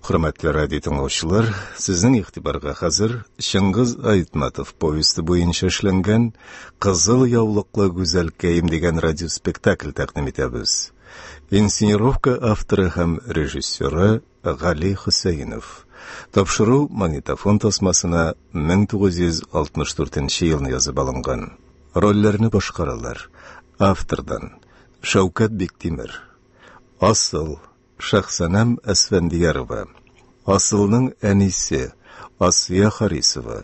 Хөрмәтле радио тыңлаучылар, сезнең игътибарга хәзер Чыңгыз Айтматов повесте буенча эшләнгән Кызыл яулыклы гүзәлкәем дигән радиоспектакль тәкъдим итәбез. Инсценировка авторы һәм режиссеры Гали Хөсәенов. Тапшыру магнитофон тасмасына 1964 елны язып алынган. Рольләрне башкаралар. Автордан Шәүкәт Биктимер, Асыл, Шәхсәнәм Әсфәндиярова, Асылның әнисе Асия Харисова,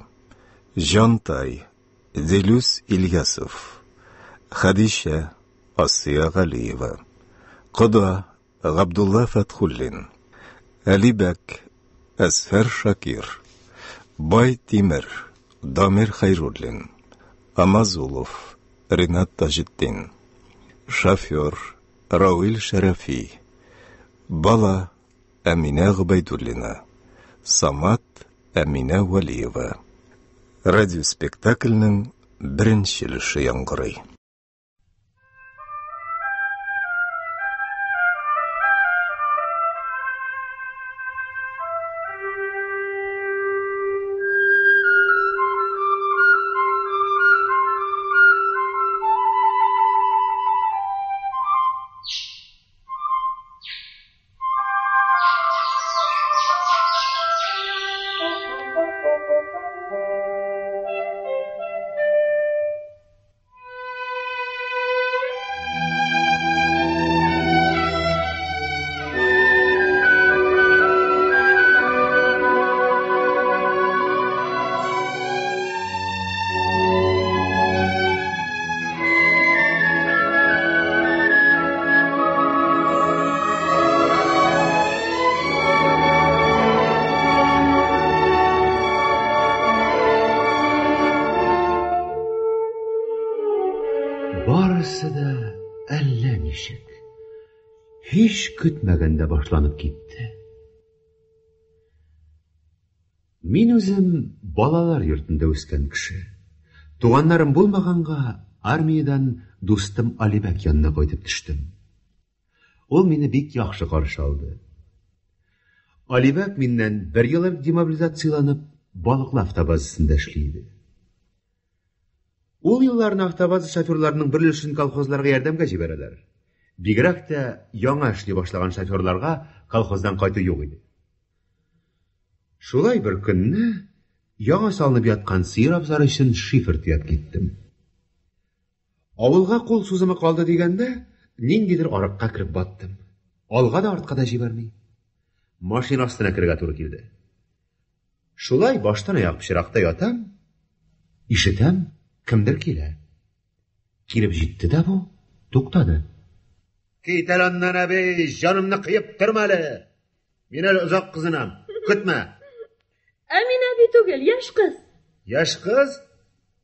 Җантай, Дилүс Ильясов, Хәдичә, Асия Галиева, Кода, Габдулла Фәтхуллин, Әлибәк, Әсфәр Шакир, Бай Тимер, Дамир Хәйруллин, Амазулов, Ринат Таҗетдин, Шофер, Рауил Шәрәфи, Бала, Әминә Гобәйдуллина, Самат, Әминә Вәлиева. Радиоспектакльнең беренче өлеше яңгырый. Барысы да әллә ничек, һич көтмәгәндә башланып китте. Мин үзем балалар йортында үскән кеше. Туганнарым булмаганга, армиядән дустым Алибәк янына кайтып төштем. Ул мине бик яхшы каршы алды. Алибәк миннән бер ел элек демобилизацияләнеп, Балыклы автобазасында эшли иде. Ул елларны автобаза шоферларының бер өлешен колхозларга ярдәмгә җибәрәләр. Бигрәк тә яңа эшли башлаган шоферларга колхоздан кайту юк иде. Шулай бер көнне яңа салынып яткан сыер абзары өчен шифер төяп киттем. Авылга кул сузымы калды дигәндә, ниндидер арыкка кереп баттым. Алга да артка да җибәрми. Машина астына керергә туры килде. Шулай баштан аяк пычракта ятам, ишетәм, кемдер килә. Килеп җитте дә бу, туктады. Кит әле аннан, әби, җанымны кыеп торма әле. Мин әле озак кызынам, көтмә. Ә мин әби түгел, яшь кыз. Яшь кыз?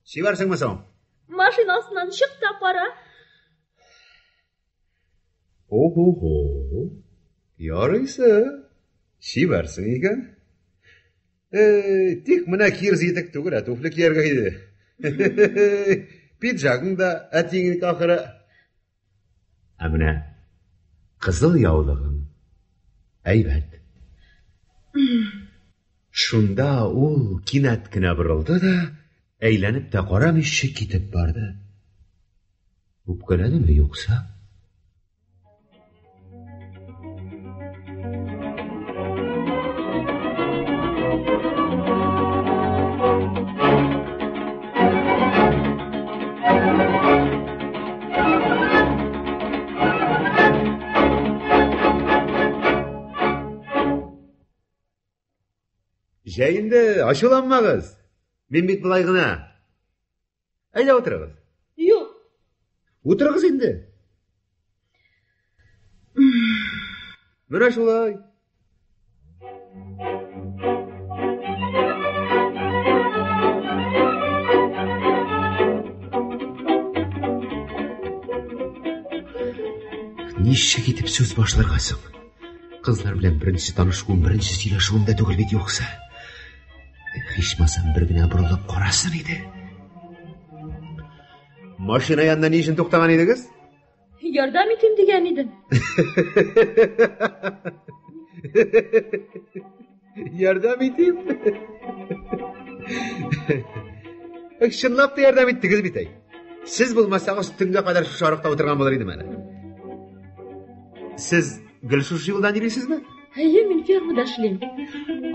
Чибәрсеңме соң? Машина астыннан чык та кара. Ого-го. Ярыйсы. Чибәрсең икән. Э, тик менә кирз итек түгел, ә туфли кияргә иде. Пиджагың да әтиеңнеке ахыры. Ә менә кызыл яулыгың әйбәт. Шунда ул кинәт кенә борылды да, әйләнеп тә карамыйча китеп барды. Үпкәләдеме юкса? Җә инде, ачуланмагыз. Мин бит болай гына. Әйдә утырыгыз. Юк. Утырыгыз инде. Менә шулай. Ничек итеп сүз башларга соң? Кызлар белән беренче танышуым, беренче сөйләшүем дә түгел бит юкса. Һичмасам бер генә борылып карасын иде. Машина янында ни өчен туктаган идегез? Ярдәм итим дигән идем. Ярдәм итим. Чынлап та ярдәм иттегез бит әй. Сез булмасагыз, төнгә кадәр шушы арыкта утырган булыр идем әле. Сез гел шушы юлдан йөрисезме? Әйе, мин фермада эшлим.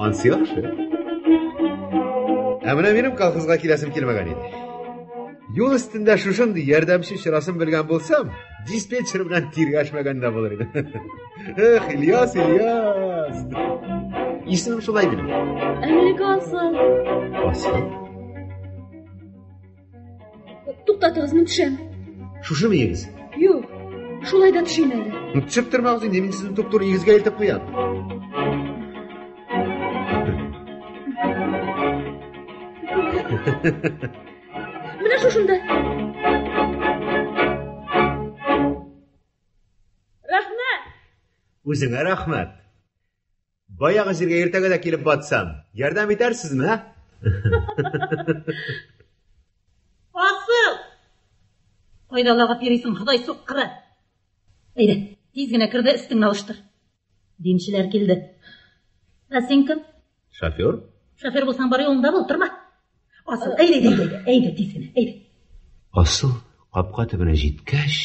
Ансы яхшы. Ә менә минем колхозга киләсем килмәгән иде. Юл өстендә шушындый ярдәмче очрасын белгән булсам, диспетчер белән тиргәшмәгән дә булыр иде. Эх, Ильяс, Ильяс. Исемем шулай минем. Ә минеке Асыл. Асыл? Туктатыгыз, мин төшәм. Шушы өегез? Юк, шулай да төшим әле. Ну, төшеп тормагыз инде, мин сезне туп-туры өегезгә илтеп куям. Менә шушында. Рәхмәт. Үзеңә рәхмәт. Баягы җиргә иртәгә дә килеп батсам, ярдәм итәрсезме, ә? Асыл! Кайда лагып йөрисең, Ходай суккыры? Әйдә, тиз генә кер дә өстеңне алыштыр. Димчеләр килде. Ә син кем? Шофер. Шофер булсаң, бар юлыңда бул, торма. Асыл, әйдә, әйдә, әйдә, әйдә, тиз генә, әйдә. Асыл капка төбенә җиткәч,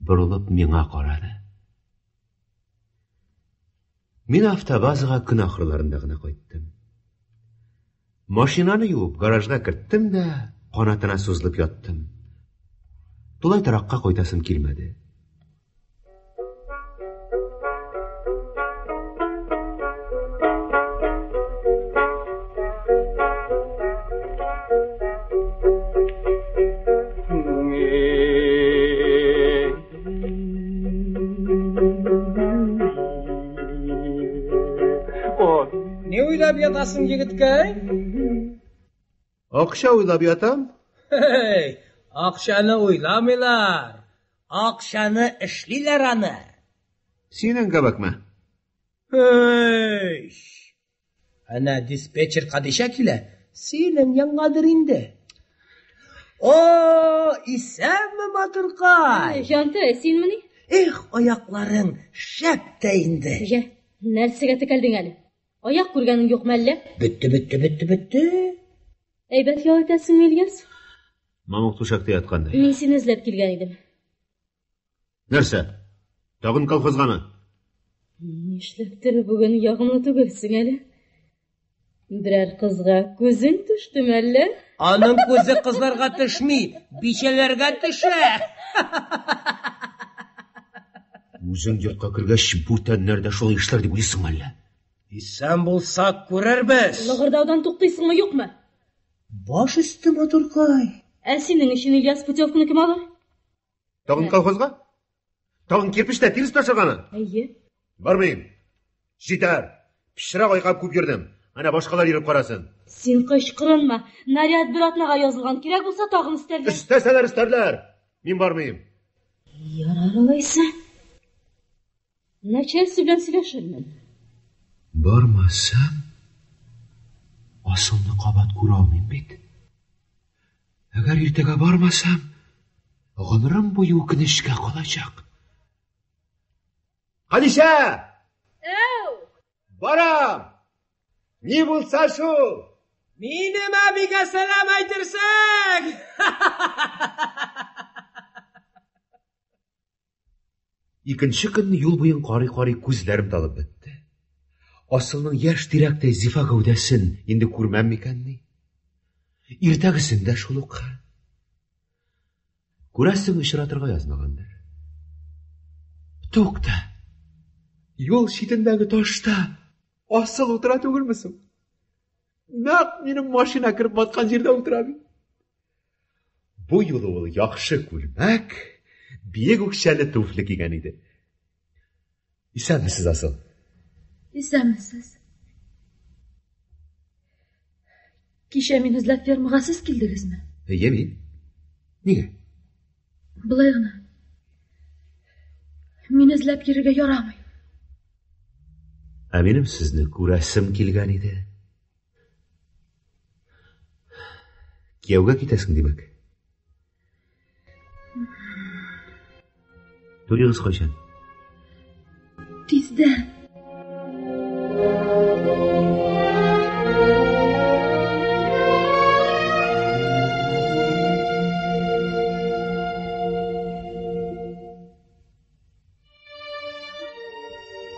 борылып миңа карады. Мин автобазага көн ахырларында гына кайттым. Машинаны юып, гаражга керттем дә, канатына сузылып яттым. Тулай торакка кайтасым килмәде. Ни уйлап ятасың, егеткәй? Акча уйлап ятам. Һей, акчаны уйламыйлар. Акчаны эшлиләр аны. Синең кебекме? Һей! Әнә диспетчер Кадишә килә. Синең яңгадыр инде. О, исәнме, матуркай? Җанты, синмени? Эх, аякларың шәп тә инде. Җә, нәрсәгә текәлдең әле? Аяк күргәнең юкмы әллә? Бетте, бетте, бетте, бетте. Әйбәт ял итәсеңме, Ильяс? Мамык түшәктә яткандай. Мин сине эзләп килгән идем. Нәрсә? Тагын колхозгамы? Нишләптер бүген ягымлы түгелсең әле. Берәр кызга күзең төштеме әллә? Аның күзе кызларга төшми, бичәләргә төшә. Үзең йортка кергәч, бүтәннәр дә шулай эшләр дип уйлыйсыңмы әллә? Исән булсак күрербез. Лыгырдаудан туктыйсыңмы, юкмы? Баш өсте, матуркай. Ә синең өчен Ильяс путевканы кем алыр? Тагын колхозга? Тагын кирпеч тә тирес ташырганы? Әйе. Бармыйм. Җитәр. Пычрак айкап күп йөрдем. Әнә башкалар йөреп карасын. Син кычкырынма. Наряд бер атнага язылган. Кирәк булса тагын өстәрләр. Өстәсәләр өстәрләр. Мин бармыйм. Ярар алайса. Начальство белән сөйләшермен. Бармасам, Асылны кабат күрә алмыйм бит. Әгәр иртәгә бармасам, гомерем буе үкенечкә калачак. Хәдичә! Әү! Барам! Ни булса шул! Минем әбигә сәлам әйтерсең! Икенче көнне юл буен карый-карый күзләрем талып бетте. Асылның яшь тирәктәй зифа гәүдәсен инде күрмәм микәнни? Иртәгесен дә шул ук хәл. Күрәсең, очратырга язмагандыр. Тукта! Юл читендәге ташта Асыл утыра түгелме соң? Нәкъ минем машина кереп баткан җирдә утыра бит. Бу юлы ул яхшы күлмәк, биек үкчәле туфли кигән иде. Исәнмесез, Асыл. Исәнмесез. Кичә мин эзләп фермага сез килдегезме? Әйе, мин. Нигә? Болай гына. Мин эзләп йөрергә ярамый. Ә минем сезне күрәсем килгән иде. Кияүгә китәсең, димәк. Туегыз кайчан? Тиздән.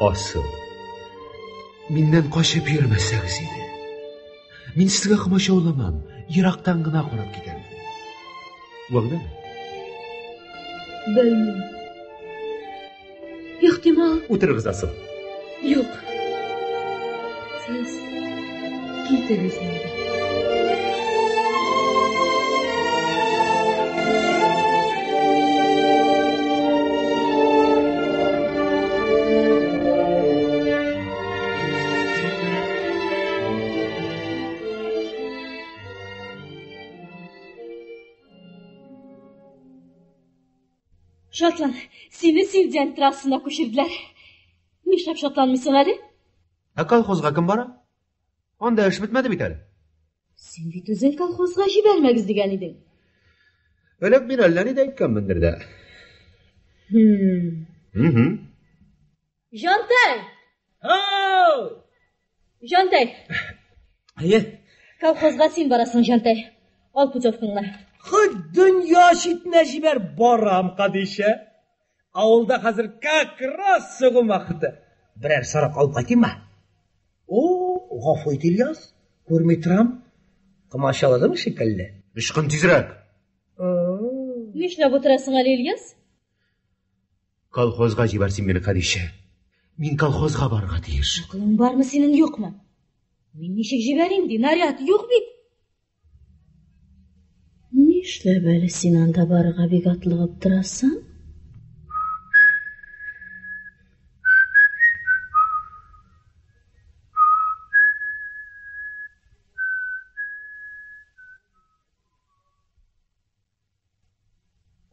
Асыл, миннән качып йөрмәсәгез иде. Мин сезгә комачауламам, ерактан гына карап китәрмен. Вәгъдәме? Белмим. Ихтимал. Утырыгыз, Асыл. Юк. Сез китегез инде. Шатлан, сине Синьцзян трассасына күчерделәр. Нишләп шатланмыйсың әле? Ә колхозга кем бара? Анда эш бетмәде бит әле. Син бит үзең колхозга җибәрмәгез дигән идең. Элек мин әллә ни дә әйткәнмендер дә. Хм. Угу. Җантай! Ау! Җантай! Әйе. Колхозга син барасың, Җантай. Ал путевкаңны. Хоть дөнья читенә җибәр, барам, Кадишә. Авылда хәзер как раз сугым вакыты. Берәр сарык алып кайтыйммы? О, гафу ит, Ильяс, күрми торам. Комачауладым шикелле. Ычкын тизрәк. Нишләп утырасың әле, Ильяс? Колхозга җибәр син мине, Хәдичә. Мин колхозга барырга тиеш. Акылың бармы синең, юкмы? Мин ничек җибәрим ди, наряд юк бит. Нишләп әле син анда барырга бик атлыгып торасың?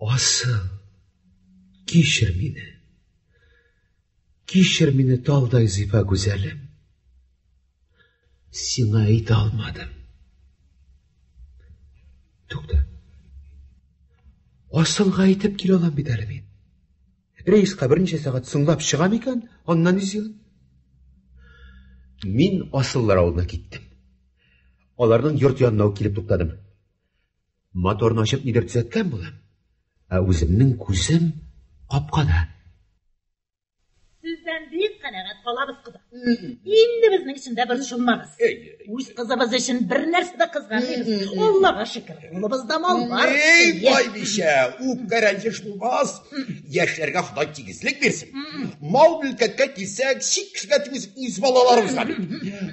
Асыл, кичер мине. Кичер мине, талдай зифа гүзәлем. Сиңа әйтә алмадым. Тукта. Асылга әйтеп килә алам бит әле мин. Рейска берничә сәгать соңлап чыгам икән, аннан ни зыян? Мин Асыллар авылына киттем. Аларның йорт янына ук килеп туктадым. Моторны ачып нидер төзәткән булам, ә үземнең күзем капкада. Сездән бик канәгать калабыз, кода. Инде безнең өчен дә борчылмагыз. Үз кызыбыз өчен бер нәрсә дә кызганмыйбыз. Аллага шөкер, кулыбызда мал бар. Эй, байбичә, үпкә рәнҗеш булмас. Яшьләргә Ходай тигезлек бирсен. Мал мөлкәткә килсәк, чит кешегә түгел, үз балаларыбызга бит.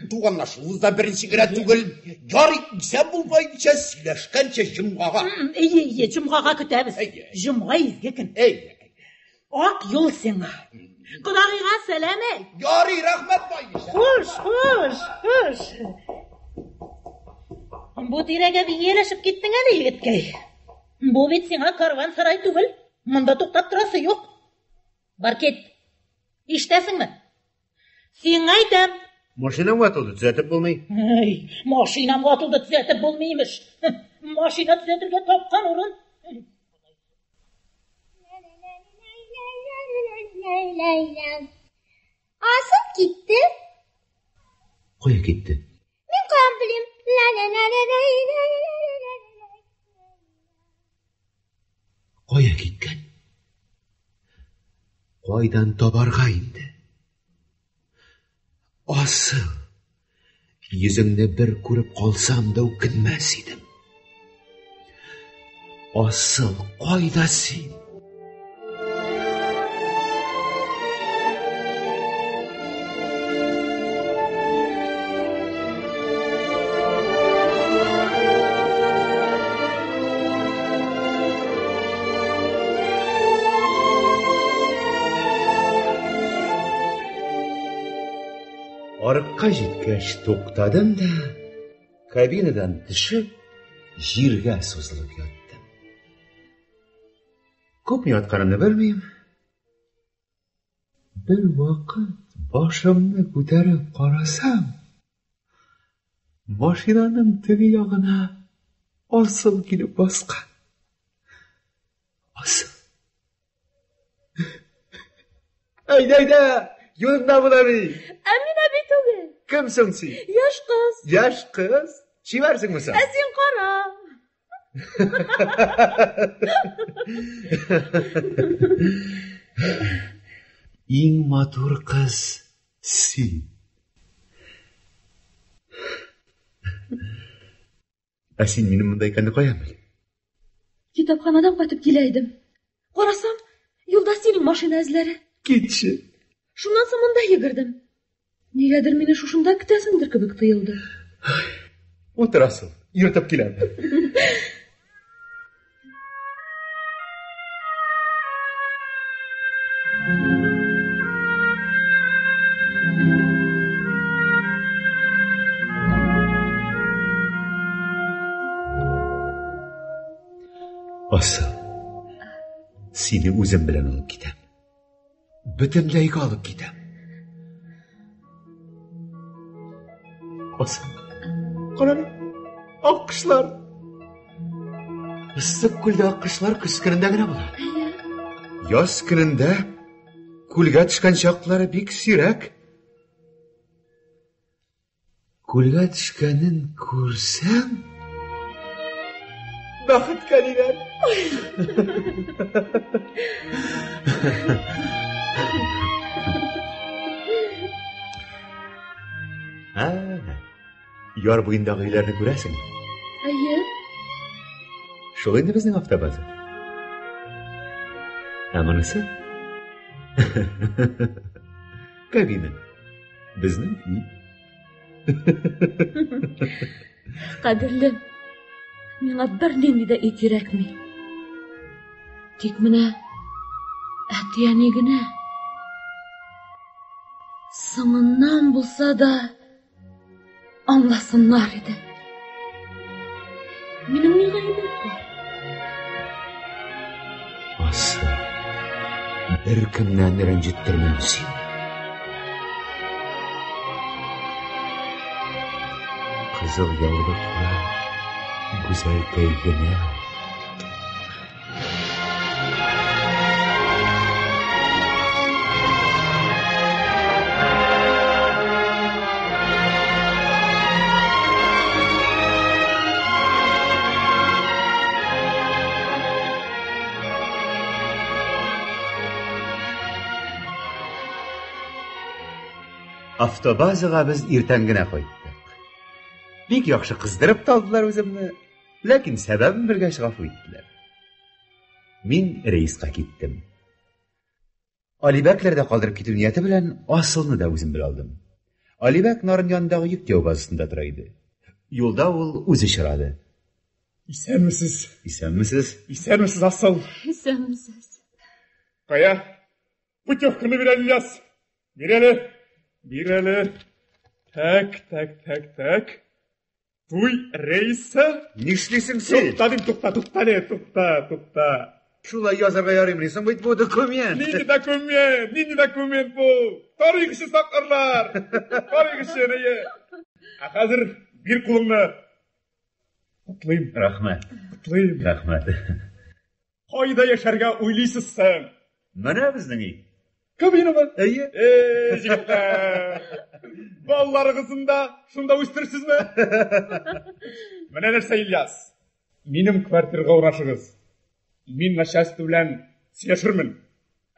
Туганлашуыбыз да беренче генә түгел. Ярый, исән бул, байбичә, сөйләшкәнчә җомгага. Әйе, әйе, җомгага көтәбез. Җомга изге көн. Әйе. Ак юл сиңа. Кодагыйга сәлам әйт. Ярый, рәхмәт, байбичә. Хуш, хуш, хуш. Бу тирәгә бик ияләшеп киттең әле, егеткәй. Бу бит сиңа карван сарай түгел. Монда туктап торасы юк. Бар кит. Ишетәсеңме? Сиңа әйтәм. Машинам ватылды, төзәтеп булмый. Әй, машинам ватылды, төзәтеп булмый имеш. Машина төзәтергә тапкан урын. Асыл китте. Кая китте? Мин каян белим? Кая киткән? Кайдан табарга инде? Асыл, йөзеңне бер күреп калсам да үкенмәс идем. Асыл, кайда син? Арыкка җиткәч туктадым да, кабинадан төшеп, җиргә сузылып яттым. Күпме ятканымны белмим. Бер вакыт башымны күтәреп карасам, машинаның теге ягына Асыл килеп баскан. Асыл. Әйдә, әйдә, юлыңда бул, әби. Ә мин әби түгел. Кем соң син? Яшь кыз. Яшь кыз? Чибәрсеңме соң? Ә син кара. Иң матур кыз син. Ә син минем монда икәнне каян белдең? Китапханадан кайтып килә идем. Карасам, юлда синең машина эзләре. Китче. Шуннан соң монда йөгердем. Нигәдер мине шушында көтәсеңдер кебек тоелды. Утырасың, йөртеп киләм. Асыл, сине үзем белән алып китәм. Бөтенләйгә алып китәм. Асыл, кара әле, аккошлар. Ыссык күлдә аккошлар көз көнендә генә була. Яз көнендә күлгә төшкән чаклары бик сирәк. Күлгә төшкәнен күрсәм, бәхеткә диләр. Ә, яр буендагы өйләрне күрәсең? Әйе. Шул инде безнең автобаза. Ә монысы? Кабина. Безнең өй. Кадерлем, миңа бернинди дә өй кирәкми. Тик менә әти-әни генә соңыннан булса да аңласыннар иде. Минем ни гаебем бар? Асыл, беркемнән рәнҗеттермәм сине. Кызыл яулыклы гүзәлкәй генә. Автобазага без иртән генә кайттык. Бик яхшы кыздырып та алдылар үземне. Ләкин сәбәбен белгәч гафу иттеләр. Мин рейска киттем. Алибәкләрдә калдырып китү нияте белән Асылны да үзем белән алдым. Алибәк Нарын янындагы йөк төяү базасында тора иде. Юлда ул үзе очрады. Исәнмесез. Исәнмесез. Исәнмесез, Асыл. Исәнмесез. Кая? Путевканы бир әле, Ильяс. Бир әле. Бир әле. Так, так, так, так. Туй рейсы? Нишлисең син? Тукта дим, тукта, тукта әле, тукта, тукта. Шулай язарга ярыймыни соң бит бу документ? Нинди документ? Нинди документ бу? Тарих өчен сакларлар. Тарих өчен, әйе. Ә хәзер бир кулыңны. Котлыйм. Рәхмәт. Котлыйм. Рәхмәт. Кайда яшәргә уйлыйсыз соң? Менә безнең өй. Кабинамы? Әйе. Эй, җегетләр! Балаларыгызны да шунда үстерсезме? Менә нәрсә, Ильяс. Минем квартирага урнашыгыз. Мин начальство белән сөйләшермен.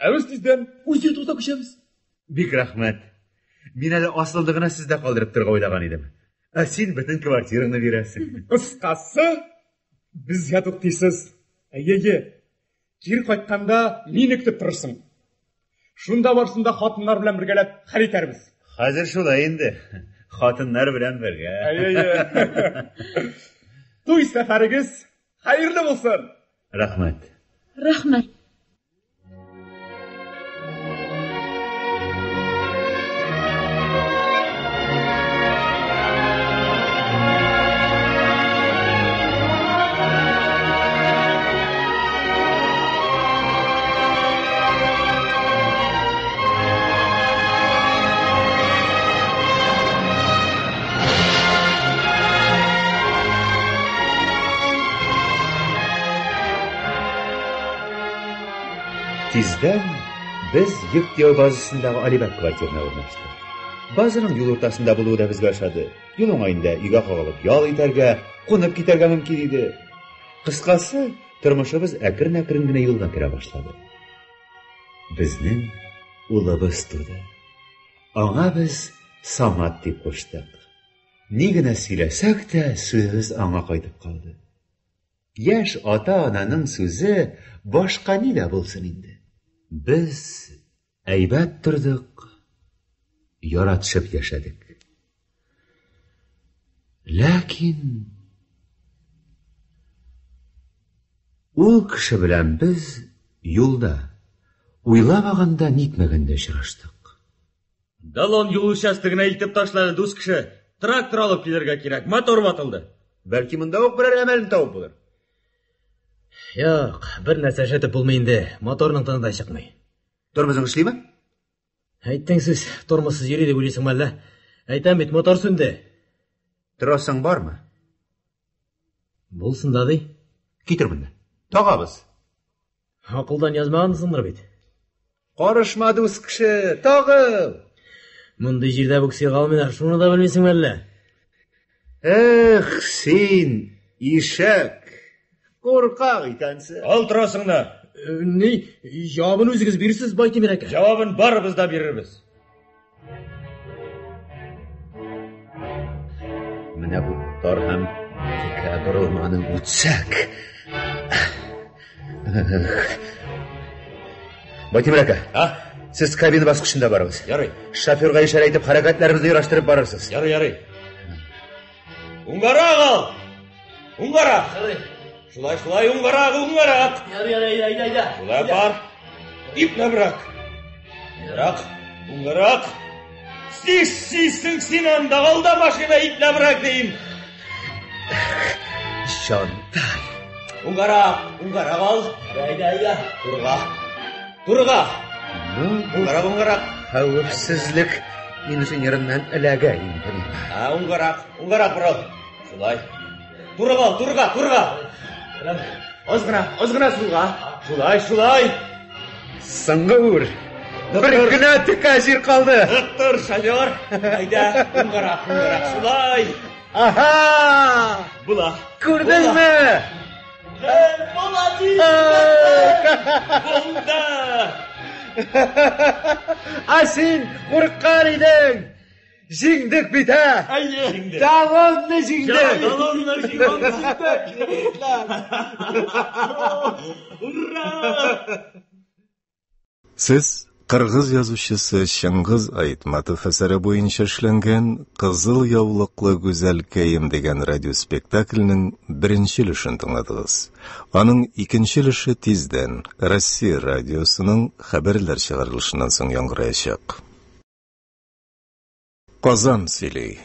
Ә без тиздән үз йортыбызга күчәбез. Бик рәхмәт. Мин әле Асылны гына сездә калдырып торырга уйлаган идем. Ә син бөтен квартираңны бирәсең. Кыскасы, безгә туктыйсыз. Әйе, әйе. Кире кайтканда мине көтеп торырсың. Шунда барсын да хатыннар белән бергәләп хәл итәрбез. Хәзер шулай инде. Хатыннар белән бергә. Әйе, әйе. Туй сәфәрегез хәерле булсын. Рәхмәт. Рәхмәт. Тиздән без йөк төяү базасындагы Алибәк квартирына урнаштык. Базаның юл уртасында булуы да безгә ошады. Юл уңаенда өйгә кагылып ял итәргә, кунып китәргә мөмкин иде. Кыскасы, тормышыбыз әкрен-әкрен генә юлга керә башлады. Безнең Улыбыз туды. Аңа без Самат дип куштык. Ни генә сөйләсәк тә, сүзебез аңа кайтып калды. Яшь ата-ананың сүзе башка нидә булсын инде. Без әйбәт тордык, яратышып яшәдек. Ләкин ул кеше белән без юлда, уйламаганда, нитмәгәндә очраштык. Далон юл участогына илтеп ташлады, дус кеше. Трактор алып килергә кирәк, мотор ватылды. Бәлки монда ук берәр әмәлен табып булыр. Юк, бер нәрсә эшләтеп булмый инде. Моторның тыны да чыкмый. Тормозың эшлиме? Әйттең сүз, тормозсыз йөри дип уйлыйсыңмы әллә? Әйтәм бит, мотор сүнде. Тросың бармы? Булсын да ди. Китер монда. Тагабыз. Акылдан язмагансыңдыр бит. Карышма, дус кеше, тагыл. Мондый җирдә буксирга алмыйлар, шуны да белмисеңме әллә? Эх, син, ишәк, куркак икәнсең. Ал тросыңны. Ни, җавабын үзегез бирерсез, Байтимер әкә. Җавабын барыбыз да бирербез. Менә бу тар һәм текә борылманы үтсәк. Байтимер әкә, А? сез кабина баскычында барыгыз. Ярый. Шоферга ишарә итеп хәрәкәтләребезне яраштырып барырсыз. Ярый, ярый. Уңгарак ал! Уңгарак! Шулай, шулай, уңгарак, уңгарак! Ярый, ярый, әйдә, әйдә, әйдә. Шулай бар. Ипләбрәк. Уңгарак, уңгарак. Нишлисең син анда? Алда машина ипләбрәк дим. Җантай. Уңгарак, уңгарак ал. Әйдә, әйдә. Турыга. Турыга. Ну, бу Уңгарак, уңгарак. хәвефсезлек инженерыннан эләгә инде миңа. Ә, уңгарак, уңгарак борыл. Шулай. Турыга ал, турыга, турыга. Аз гына, аз гына сулга. Шулай, шулай. Соңгы үр. Бер генә текә җир калды. Нык тор, шофер. Әйдә, уңгарак, уңгарак. Шулай. Аһа! Була. Күрдеңме? Молодец! Булды! Ә син курыккан идең. Җиңдек бит, ә? Әйе. Җиңдек. Талонны җиңдек. Талонны җиңдек. Ура! Сез кыргыз язучысы Чыңгыз Айтматов әсәре буенча эшләнгән Кызыл яулыклы гүзәлкәем дигән радиоспектакльнең беренче өлешен тыңладыгыз. Аның икенче өлеше тиздән Россия радиосының хәбәрләр чыгарылышыннан соң яңгыраячак. Казан сөйли.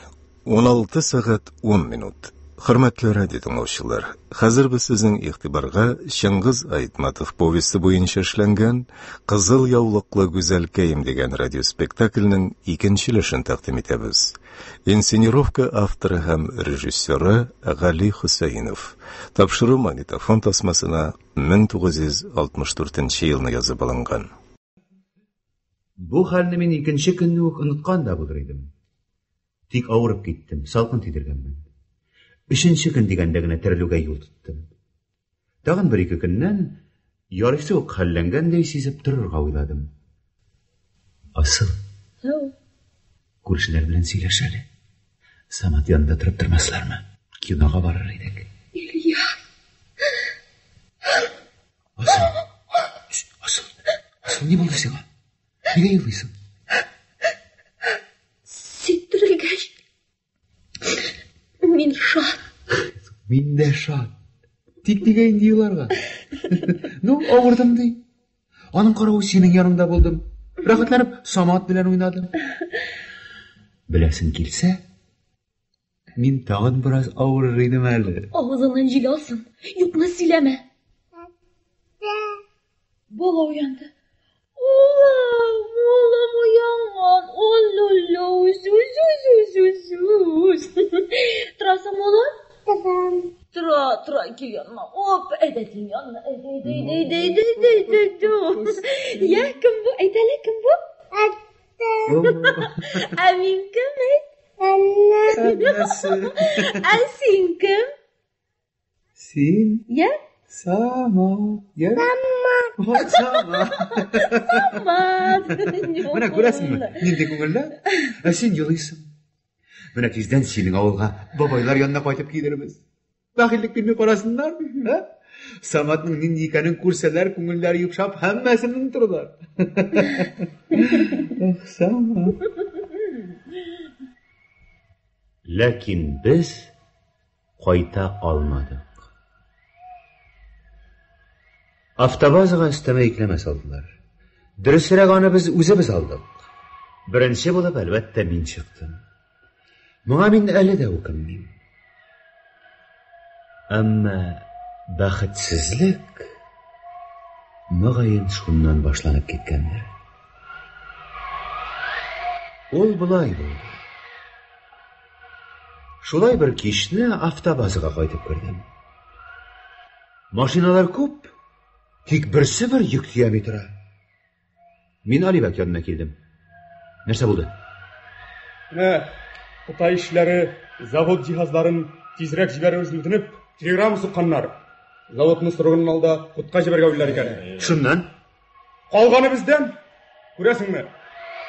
16 сәгать 10 минут. Хөрмәтле радио тыңлаучылар, хәзер без сезнең игътибарга Чыңгыз Айтматов повесте буенча эшләнгән Кызыл яулыклы гүзәлкәем дигән радиоспектакльнең икенче өлешен тәкъдим итәбез. Инсценировка авторы һәм режиссеры Гали Хөсәенов. Тапшыру магнитофон тасмасына 1964 елны язып алынган. Бу хәлне мин икенче көнне үк оныткан да булыр идем. Тик авырып киттем, салкын тидергәнмен. Өченче көн дигәндә генә терелүгә юл тоттым. Тагын бер-ике көннән ярыйсы ук хәлләнгәндәй сизеп торырга уйладым. Асыл, күршеләр белән сөйләш әле. Самат янында торып тормаслармы? Кинога барыр идек. Илья. Асыл, Асыл, Асыл, ни булды сиңа? Нигә елыйсың? Син терелгәч, мин шат. Мин дә шат. Тик нигә инде еларга? Ну, авырдым ди. Аның каравы синең яныңда булдым. Рәхәтләнеп Самат белән уйнадым. Беләсең килсә, мин тагын бераз авырыр идем әле. Авызыңнан җил алсын. Юкны сөйләмә. Бала уянды. Улым, улым уянган. Оллоло, үз, үз, үз, үз, үз, үз. Торасың, улым? Торам. Тора, тора, кил яныма. Оп, әйдә кил янына. Әйдә, әйдә, әйдә, әйдә, әйдә, әйдә, әйдә. Я, кем бу? Әйт әле, кем бу? Әттә. Ә мин кем, әйт? Әннә. Әннәсе. Ә син кем? Син Я? Самат. Я? Самат. Самат. Самат. Менә күрәсеңме, нинди күңелле? Ә син елыйсың. Менә тиздән синең авылга бабайлар янына кайтып килербез. Бәхиллек бирми карасыннар, ә? Саматның нинди икәнен күрсәләр, күңелләре йомшап, һәммәсен онытырлар. Ах, Самат. Ләкин без кайта алмадык. Автобазага өстәмә йөкләмә салдылар. Дөресрәк, аны без үзебез алдык. Беренче булып, әлбәттә, мин чыктым. Моңа мин әле дә үкенмим. Әмма бәхетсезлек мөгаен шуннан башланып киткәндер. Ул болай булды. Шулай бер кичне автобазага кайтып кердем. Машиналар күп, тик берсе бер йөк төями тора. Мин Алибәк янына килдем. Нәрсә булды? Менә Кытай эшчеләре завод җиһазларын тизрәк җибәрүебезне үтенеп, телеграмма сукканнар. Заводны срогыннан алда хутка җибәрергә уйлыйлар икән. Шуннан? Калганы бездән. Күрәсеңме,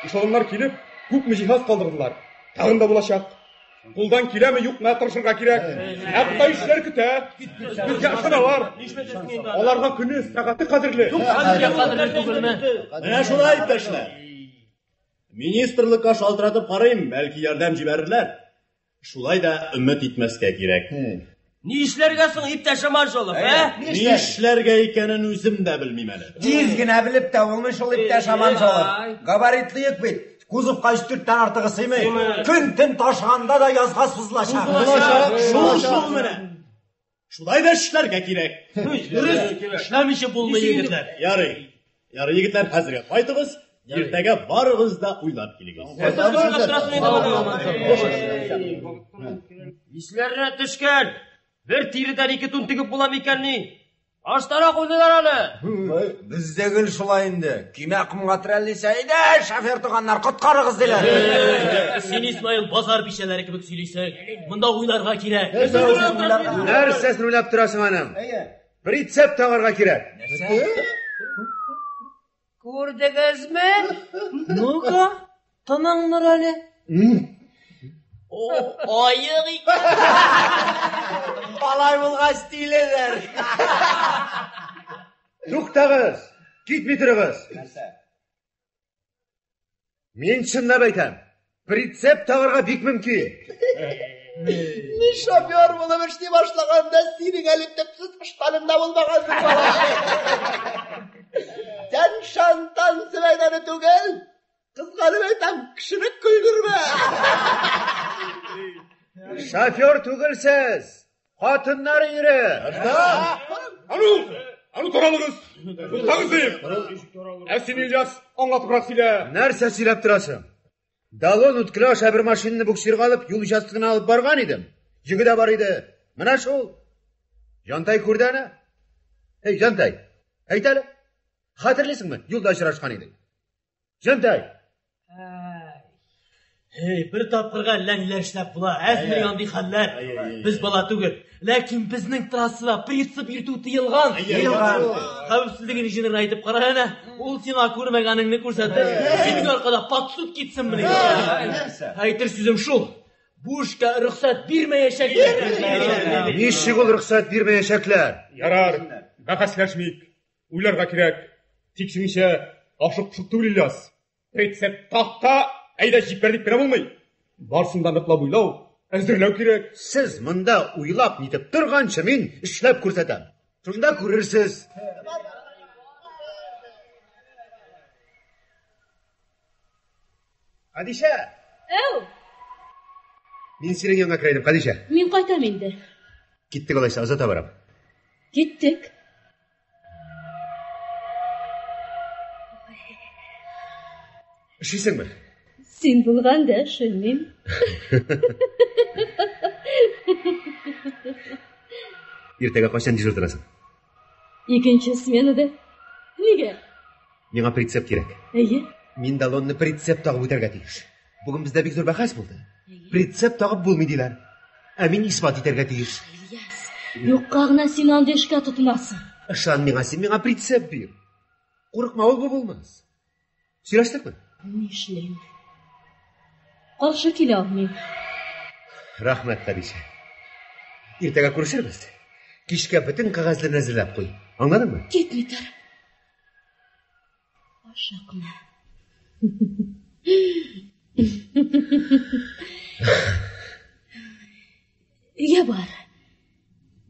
эшелоннар килеп, күпме җиһаз калдырдылар. Тагын да булачак. Кулдан киләме, юкмы, тырышырга кирәк. Ә Кытай эшчеләре көтә. Безгә ышаналар. Аларга көне, сәгате кадерле. Менә шулай, иптәшләр. Министрлыкка шалтыратып карыйм, бәлки ярдәм җибәрерләр. Шулай да өмет итмәскә кирәк. Ни эшләргә соң, иптәш Аманжолов, ә? Ни эшләргә икәнен үзем дә белмим әле. Тиз генә белеп тә булмый шул, иптәш Аманжолов. Габаритлы йөк бит. Кузовка өч-дүрттән артыгы сыймый. Көн-төн ташыганда да язга сузылачак. Шул шул менә. Шулай да эшләргә кирәк. Дөрес, эшләмичә булмый, егетләр. Ярый. Ярый, егетләр, хәзергә кайтыгыз. Иртәгә барыгыз да уйлап килегез. Исләренә төшкән. Бер тиредән ике тун тегеп була микәнни? Баштарак уйлыйлар әле. Без дә гел шулай инде. Көймә комга терәлдисә, әйдә, шофер туганнар, коткарыгыз, диләр. Син, Исмаил, базар бичәләре кебек сөйлисең. Монда уйларга кирәк. Нәрсәсен уйлап торасың аның? Прицеп тагарга кирәк. Күрдегезме? Ну-ка, тыныңныр әле. О, аек икән. Алай булгач тиледер. Туктагыз! Китми торыгыз! Мин чынлап әйтәм. Прицеп тагарга бик мөмкин. Мин шофер булып эшли башлаганда синең әле төпсез ыштаныңда булмагансың, бала. Сән шантан мәйданы түгел. Кызганып әйтәм, кешене көлдермә. Шофер түгелсез. Хатыннар өере. Ану, ану таралыгыз. Туктагыз дим. Ә син, Ильяс, аңлатыбрак сөйлә. Нәрсә сөйләп торасың? Далон үткеле аша бер машинаны буксирга алып, юл участогына алып барган идем. Йөге дә бар иде. Менә шул. Җантай күрде әнә. Эй, Җантай, әйт әле. Хәтерлисеңме, юлда очрашкан идек. Җантай! Эй, бер тапкырга әллә ниләр эшләп була, әзме андый хәлләр. Без бала түгел. Ләкин безнең трассада прицеп йөртү тыелган. Тыелган. Хәвефсезлек инженерына әйтеп кара әнә, ул сиңа күрмәгәнеңне күрсәтер. Синең аркада под суд китсенмени. Әйтер сүзем шул. Бу эшкә рөхсәт бирмәячәкләр. Ничек ул рөхсәт бирмәячәкләр? Ярар, бәхәсләшмик. Уйларга кирәк. Тик синеңчә ашык-пошык түгел, Ильяс. Прицеп такта, әйдә җибәр дип кенә булмый. Барысын да ныклап уйлау, әзерләү кирәк. Сез монда уйлап нитеп торганчы, мин эшләп күрсәтәм. Шунда күрерсез. Хәдичә! Әү! Мин синең янга керә идем, Хәдичә. Мин кайтам инде. Киттек алайса, озата барам. Киттек. Өшисеңме? Син булганда өшенмим. Иртәгә кайчан дежур торасың? Икенче сменада. Нигә? Миңа прицеп кирәк. Әйе. Мин Далонны прицеп тагып үтәргә тиеш. Бүген бездә бик зур бәхәс булды. Прицеп тагып булмый диләр. Ә мин исбат итәргә тиеш. Ильяс, юкка гына син андый эшкә тотынасың. Ышан миңа, син миңа прицеп бир. Курыкма, ул бу булмас. Сөйләштекме? Нишлим? Каршы килә алмыйм. Рәхмәт, Хәдичә. Иртәгә күрешербез. Кичкә бөтен кәгазьләрне әзерләп куй. Аңладыңмы? Китми тор. Ашыкма. Өйгә бар.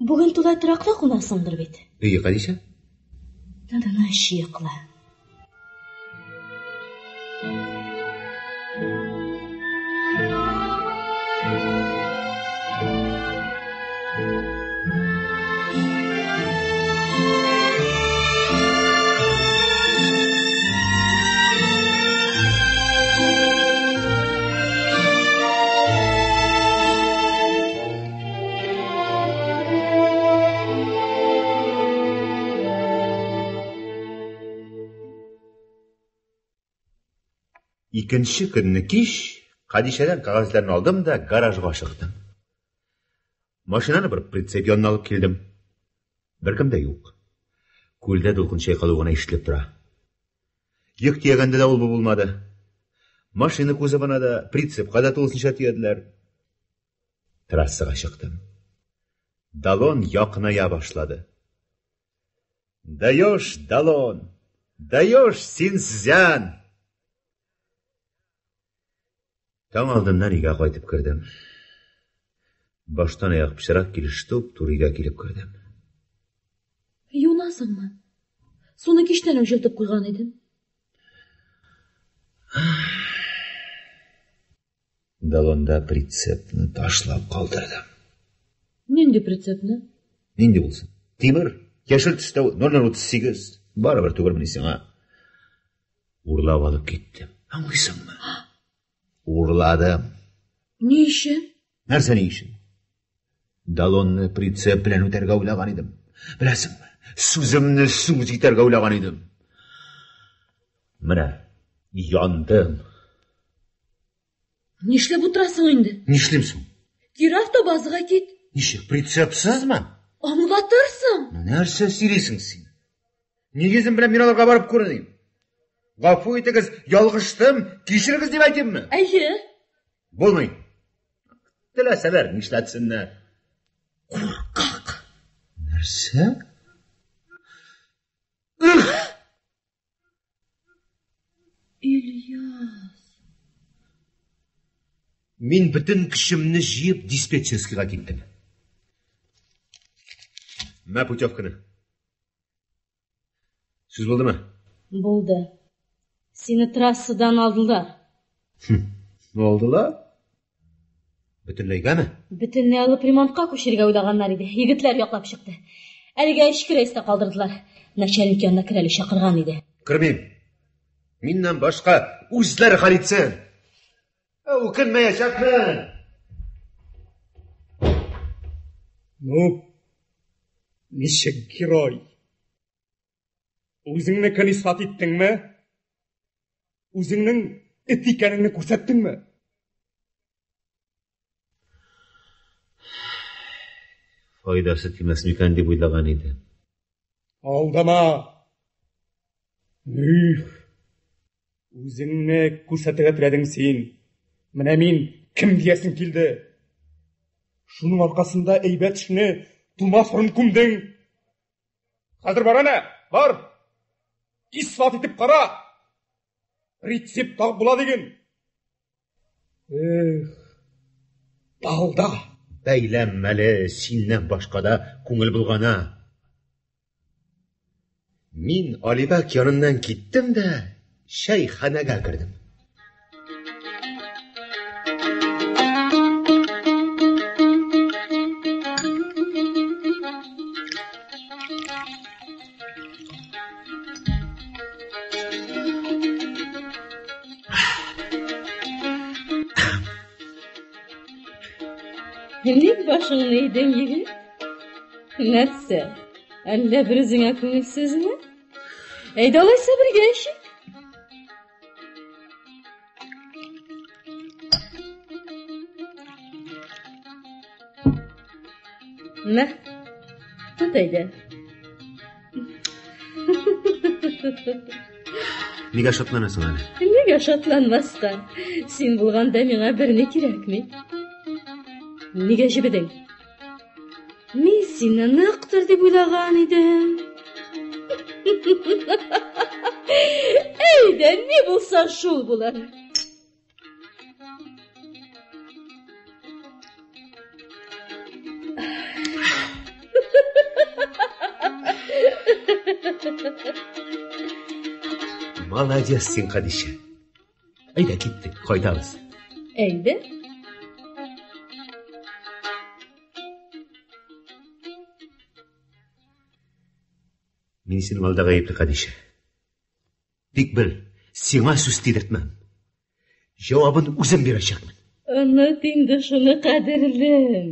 Бүген тулай торакта кунасыңдыр бит. Өйгә, Хәдичә. Тыныч йокла. Икенче көнне кич Хәдичәдән кәгазьләрне алдым да гаражга ашыктым. Машинаны бер прицеп янына алып килдем. Беркем дә юк. Күлдә дулкын чайкалу гына ишетелеп тора. Йөк төягәндә дә ул бу булмады. Машина кузовына да, прицепка да тулысынча төяделәр. Трассага чыктым. Далон якыная башлады. Даешь, Далон! Даешь, Синцзян! Таң алдыннан өйгә кайтып кердем. Баштан аяк пычрак килеш туп-туры өйгә килеп кердем. Юынасыңмы? Суны кичтән үк җылытып куйган идем. Далонда прицепны ташлап калдырдым. Нинди прицепны? Нинди булсын? Тимер, яшел төстә 0038. Барыбер түгелмени сиңа? Урлап алып киттем. Аңлыйсыңмы? Урладым. Ни өчен? Нәрсә ни өчен? Далонны прицеп белән үтәргә уйлаган идем. Беләсеңме? Сүземне сүз итәргә уйлаган идем. Менә яндым. Нишләп утырасың инде? Нишлим соң? Кире автобазага кит. Ничек, прицепсызмы? Аңлатырсың. Нәрсә сөйлисең син? Нигезем белән мин аларга барып күреним. Гафу итегез, ялгыштым, кичерегез дип әйтимме? Әйе. Булмый. Теләсәләр нишләтсеннәр. Куркак. Нәрсә? Ильяс. Мин бөтен көчемне җыеп диспетчерскийга киттем. Мә путевканы. Сүз булдымы? Булды. Сине трассадан алдылар. Алдылар? Бөтенләйгәме? Бөтенләй алып ремонтка күчерергә уйлаганнар иде. Егетләр яклап чыкты. Әлегә эчке рейста калдырдылар. Начальник янына кер әле чакырган иде. Кермим. Миннән башка үзләре хәл итсен. Үкенмәячәкмен. Ну, ничек герой? Үзеңнекен исбат иттеңме? Үзеңнең эт икәнеңне күрсәттеңме? Файдасы тимәс микән дип уйлаган идем. Алдама! Üх! Үзеңне күрсәтергә теләдең син. Менә мин кем диясең килде. Шуның аркасында әйбәт эшне тумас борын күмдең. Хәзер бар әнә, бар. Исбат итеп кара. Рецепт тагып була диген. Эх, балда. Бәйләнмә әле, синнән башка да күңел булгана. Мин Алибәк яныннан киттем дә чәйханәгә кердем. Ник башыңны идең, егет? Нәрсә? Әллә бер үзеңә күңелсезме? Әйдә алайса бергә эчик. Мә, тот әйдә. Нигә шатланасың әле? Нигә шатланмаска? Син булганда миңа берни кирәкми. Нигә җебедең? Мин сине ныктыр дип уйлаган идем. Әйдә, ни булса шул булыр. Молодец син, Хәдичә. Әйдә киттек, кайтабыз. Әйдә. Мин синең алда гаепле, Хәдичә. Тик бел, сиңа сүз тидертмәм. Җавабын үзем бирәчәкмен. Оныт инде шуны, кадерлем.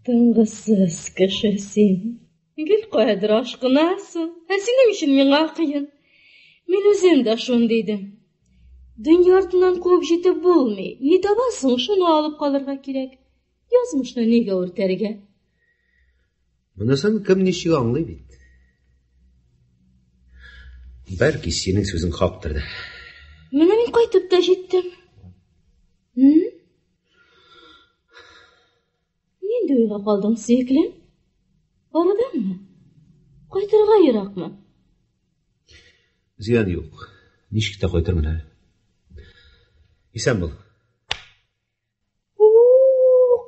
Тынгысыз кеше син. Гел каядыр ашкынасың, ә синең өчен миңа кыен. Мин үзем дә шундый идем. Дөнья артыннан куып җитеп булмый. Ни табасың, шуны алып калырга кирәк. Язмышны нигә үртәргә? Монысын кем ничек аңлый бит. Бәлки синең сүзең хактыр да. Менә мин кайтып та җиттем. Нинди уйга калдың, сөеклем? Арыдыңмы? Кайтырга еракмы? Зыян юк. Ничек тә кайтырмын әле. Исән бул.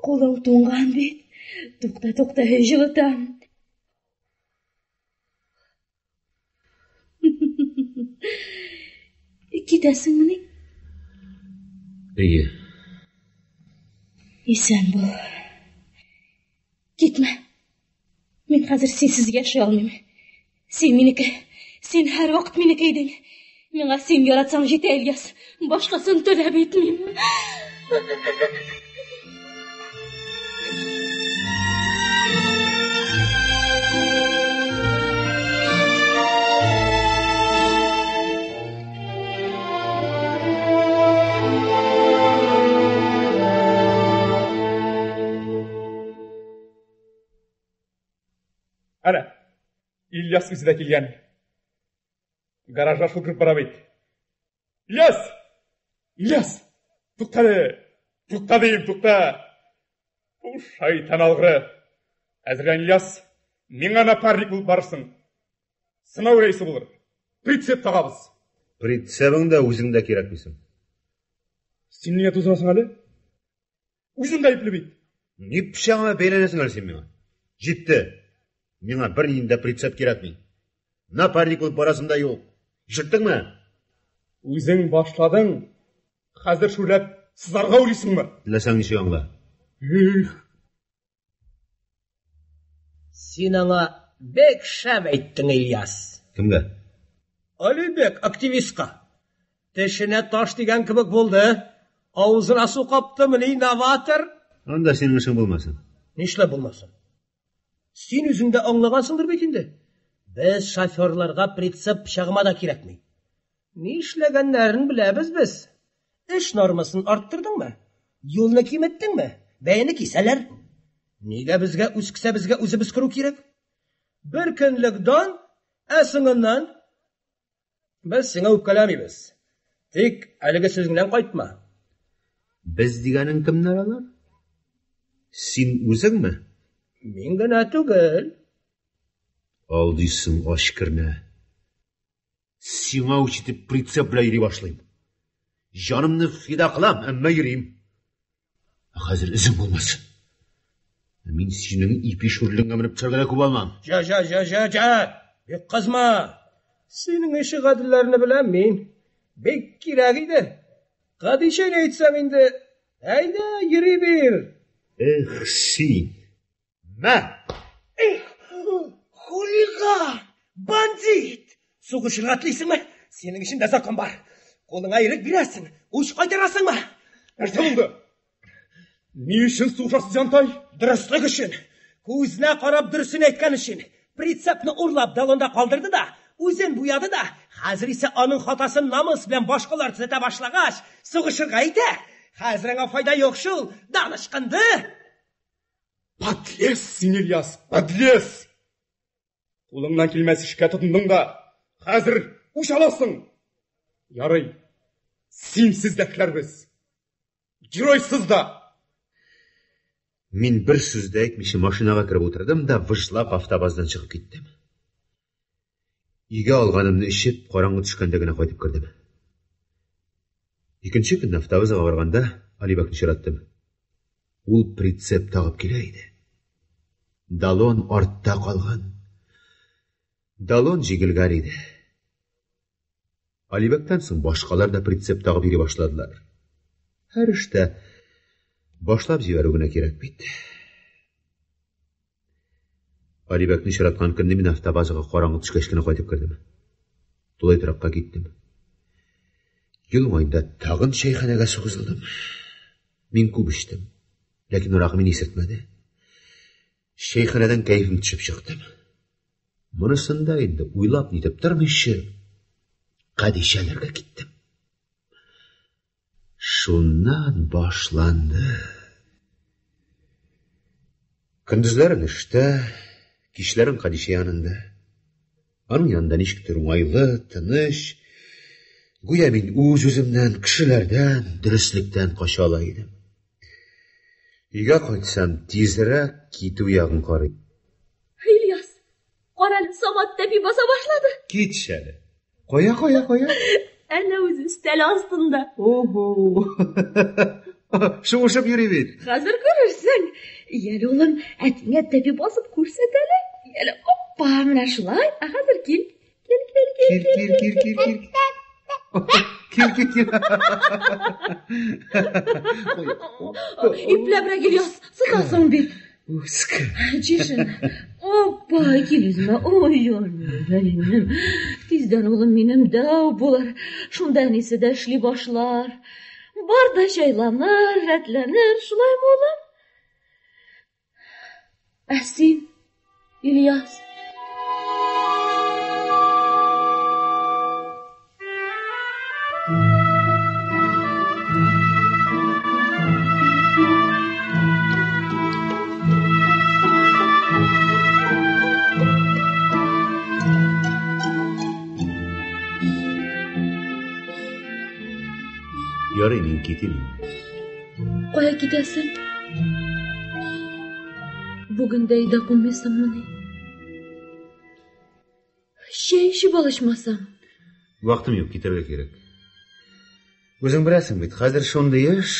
Кулың туңган бит. Тукта, тукта, җылытам. Китәсеңмени? Әйе. Исән бул. Китмә. Мин хәзер синсез яши алмыйм. Син минеке. Син һәрвакыт минеке идең. Миңа син яратсаң җитә, Ильяс. Башкасын таләп итмим. Әнә, Ильяс үзе дә килгән. Гаражга шул кереп бара бит. Ильяс! Ильяс! Тукта әле! Тукта дим, тукта! Бу шайтан алгыры! Әзерлән, Ильяс, миңа напарник булып барырсың. Сынау рейсы булыр. Прицеп тагабыз. Прицебың да үзең дә кирәкмисең. Син нигә тузынасың әле? Үзең гаепле бит. Ни пычагыма бәйләнәсең әле син миңа? Җитте. Миңа бернинди дә прицеп кирәкми. Напарник булып барасым да юк. Ишеттеңме? Үзең башладың. Хәзер шүрләп сызарга уйлыйсыңмы? Теләсәң ничек аңла. Эх. Син аңа бик шәп әйттең, Ильяс. Кемгә? Алибек активистка. Тешенә таш дигән кебек булды. Авызына су каптымыни, новатор? Анда синең эшең булмасын. Нишләп булмасын? Син үзең дә аңлагансыңдыр бит инде. Без шоферларга прицеп пычагыма да кирәкми. Нишләгәннәрен беләбез без. Эш нормасын арттырдыңмы? Юлны киметтеңме? Бәяне кисәләр. Нигә безгә үз кесәбезгә үзебез керү кирәк? Бер көнлек дан, ә соңыннан без сиңа үпкәләмибез. Тик әлеге сүзеңнән кайтма. Без дигәнең кемнәр алар? Син үзеңме? Мин генә түгел. Алдыйсың ач кернә. Сиңа үч итеп прицеп белән йөри башлыйм. Җанымны фида кылам, әмма йөрим. Ә хәзер эзең булмасын. Мин синең ипи шүрлеңә менеп төшәргә дә күп алмам. Җә, җә, җә, җә, җә. Бик кызма. Синең ише гаделләрне беләм мин. Бик кирәк иде. Хәдичәне әйтсәң инде, әйдә, йөри бир. Эх, син. Мә! Эх, хулиган! Бандит! Сугышырга телисеңме? Синең өчен дә закон бар. Кулыңа ирек бирәсең, үч кайтарасыңмы? Нәрсә булды? Ни өчен сугышасыз, Янтай? Дөреслек өчен. Күзенә карап дөресен әйткән өчен. Прицепны урлап далонда калдырды да, үзен буяды да, хәзер исә аның хатасын намус белән башкалар төзәтә башлагач, сугышырга итә. Хәзер аңа файда юк шул, дан ычкынды. Подлец син, Ильяс, подлец! Кулыңнан килмәс эшкә тотындың да. Хәзер үч аласың. Ярый, синсез дә эшләрбез. Геройсыз да. Мин бер сүз дә әйтмичә машинага кереп утырдым да выжлап автобаздан чыгып киттем. Өйгә алганымны эчеп, караңгы төшкәндә генә кайтып кердем. Икенче көнне автобазга барганда Алибәкне очраттым. Ул прицеп тагып килә иде. Далон артта калган. Далон җигелгән иде. Алибәктән соң башкалар да прицеп тагып йөри башладылар. Һәр эштә башлап җибәрү генә кирәк бит. Алибәкне очраткан көнне мин автобазага караңгы төшкәч кенә кайтып кердем. Тулай торакка киттем. Юл уңаенда тагын чәйханәгә сугызылдым. Мин күп эчтем, ләкин аракы мине исертмәде. Чәйханәдән кәефем төшеп чыктым. Монысында инде уйлап нитеп тормыйча, Кадишәләргә киттем. Шуннан башланды. Көндезләрен эштә, кичләрен Кадишә янында. Аның янында ничектер уңайлы, тыныч. Гүя мин үз-үземнән, кешеләрдән, дөреслектән кача ала идем. Өйгә кайтсам, тизрәк китү ягын карыйм. Ильяс, карале, Самат тәпи баса башлады. Китче әле. Кая, кая, кая? Әнә үзе өстәл астында. Ого! Шуышып йөри бит. Хәзер күрерсең. Яле, улым, әтиңә тәпи басып күрсәт әле. Яле, опа, менә шулай. Ә хәзер кил. Кил, кил, кил, кил, кил, кил, кил. Кил, кил, кил. Ипләбрәк, Ильяс, сытасың бит. Үске. Чишен. Опа, кил үземә. Ой, ой, Тиздән улым минем дәү булыр. Шунда әнисе дә эшли башлар. Бар да җайланыр, рәтләнер, шулаймы, улым? Ә син, Ильяс? Ярый, мин китим инде. Кая китәсең? Бүген дә өйдә кунмыйсыңмыни? Чәй эчеп ал ичмасам. Вакытым юк, китәргә кирәк. Үзең беләсең бит, хәзер шундый эш.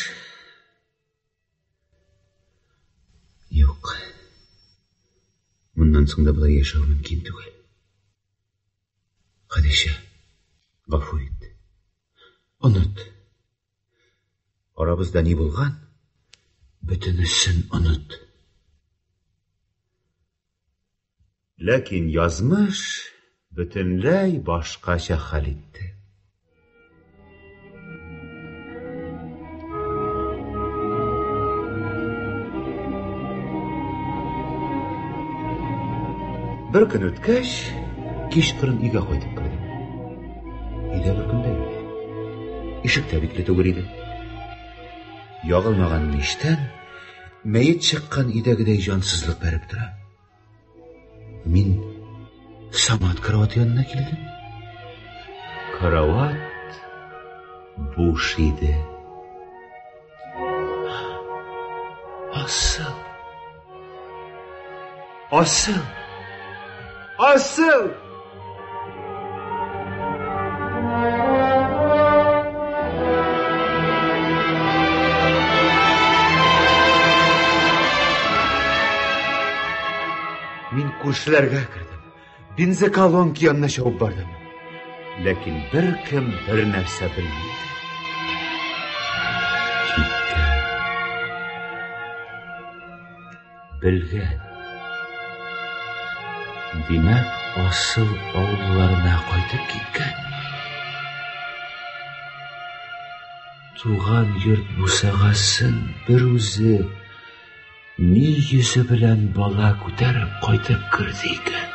Юк. Моннан соң да болай яшәү мөмкин түгел. Хәдичә, гафу ит. Оныт. Арабызда ни булган, бөтенесен оныт. Ләкин язмыш бөтенләй башкача хәл итте. Бер көн үткәч, кичкырын өйгә кайтып кердем. Өйдә бер кем дә юк. Ишек тә бикле түгел иде. Ягылмаган мичтән мәет чыккан өйдәгедәй җансызлык бәреп тора. Мин Самат караваты янына килдем. Карават буш иде. Асыл. Асыл. Асыл! Мин күршеләргә кердем. Бензоколонка янына чабып бардым. Ләкин беркем бер нәрсә белми иде. Киткән. Белгән. Димәк, асыл авылларына кайтып киткән. Туган йорт бусагасын бер үзе ни йөзе белән бала күтәреп кайтып керде икән?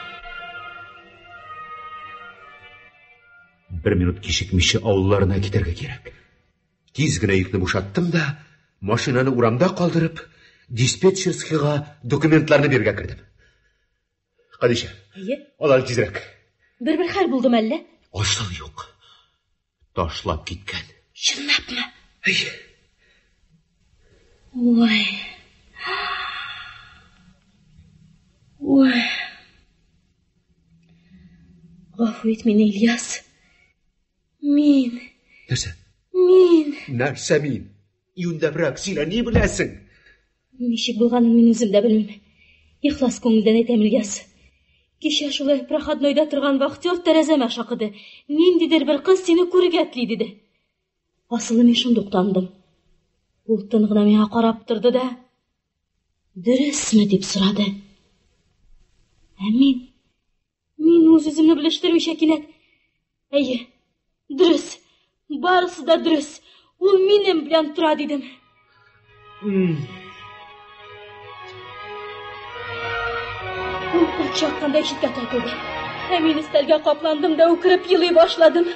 Бер минут кичекмичә авылларына китәргә кирәк. Тиз генә йөкне бушаттым да, машинаны урамда калдырып, диспетчерскийга документларны бирергә кердем. Хәдичә. Әйе. Ал әле тизрәк. Бер-бер хәл булдымы әллә? Асыл юк. Ташлап киткән. Чынлапмы? Ой. Ой. Гафу ит мине, Ильяс. Мин. Нәрсә? Мин. Нәрсә мин? Юньләбрәк сөйлә, ни беләсең? Ничек булганын мин үзем дә белмим. Ихлас күңелдән әйтәм, Ильяс. Кичә шулай проходнойда торган вахтер тәрәзәмә шакыды. Ниндидер бер кыз сине күрергә тели, диде. Асылны мин шундук таныдым. Ул тын гына миңа карап торды да, дөресме дип сорады. Ә мин, мин үз-үземне белештермичә кинәт, әйе, дөрес, барысы да дөрес, ул минем белән тора, дидем. Ул кот чаккандай читкә тартылды. Ә мин өстәлгә капландым да үкереп елый башладым.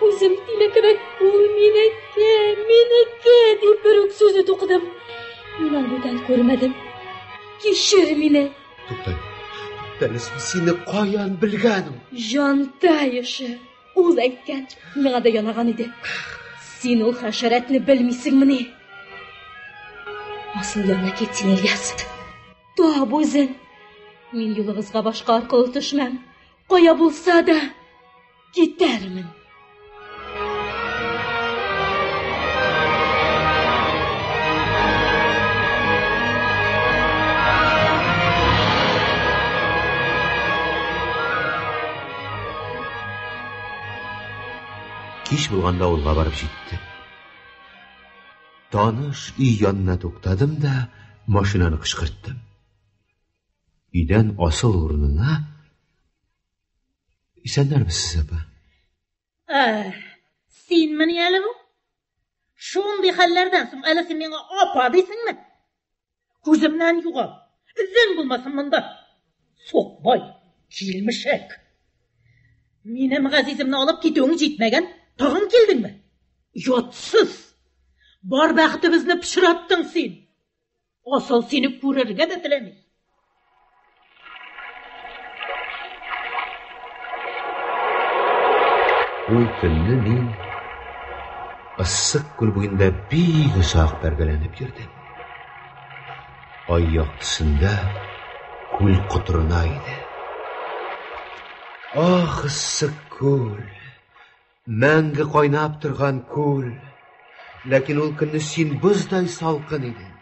Үзем тиле кебек, ул минеке, минеке, дип бер үк сүзне тукыдым. Мин аны бүтән күрмәдем. Кичер мине. Тукта, тукта, сине каян белгән ул? Җантай эше. Ул әйткән, миңа да янаган иде. Син ул хәшәрәтне белмисеңмени? Асыл янына кит син, Ильяс. Тап үзен. Мин юлыгызга башка аркылы төшмәм. Кая булса да китәрмен. Кич булганда авылга барып җиттем. Таныш өй янына туктадым да машинаны кычкырттым. Өйдән асыл урынына Исәннәрмесез, апа? Ә, синмени әле бу? Шундый хәлләрдән соң әле син миңа апа дисеңме? Күземнән югал. Эзең булмасын монда. Сукбай, килмешәк. Минем газиземне алып китүең җитмәгән, тагын килдеңме? Оятсыз! Бар бәхетебезне пычраттың син. Асыл сине күрергә дә теләми. Ул көнне мин Ыссык күл буенда бик озак бәргәләнеп йөрдем. Ай яктысында күл котырына иде. Ах, Ыссык күл! Мәңге кайнап торган күл. Ләкин ул көнне син боздай салкын идең.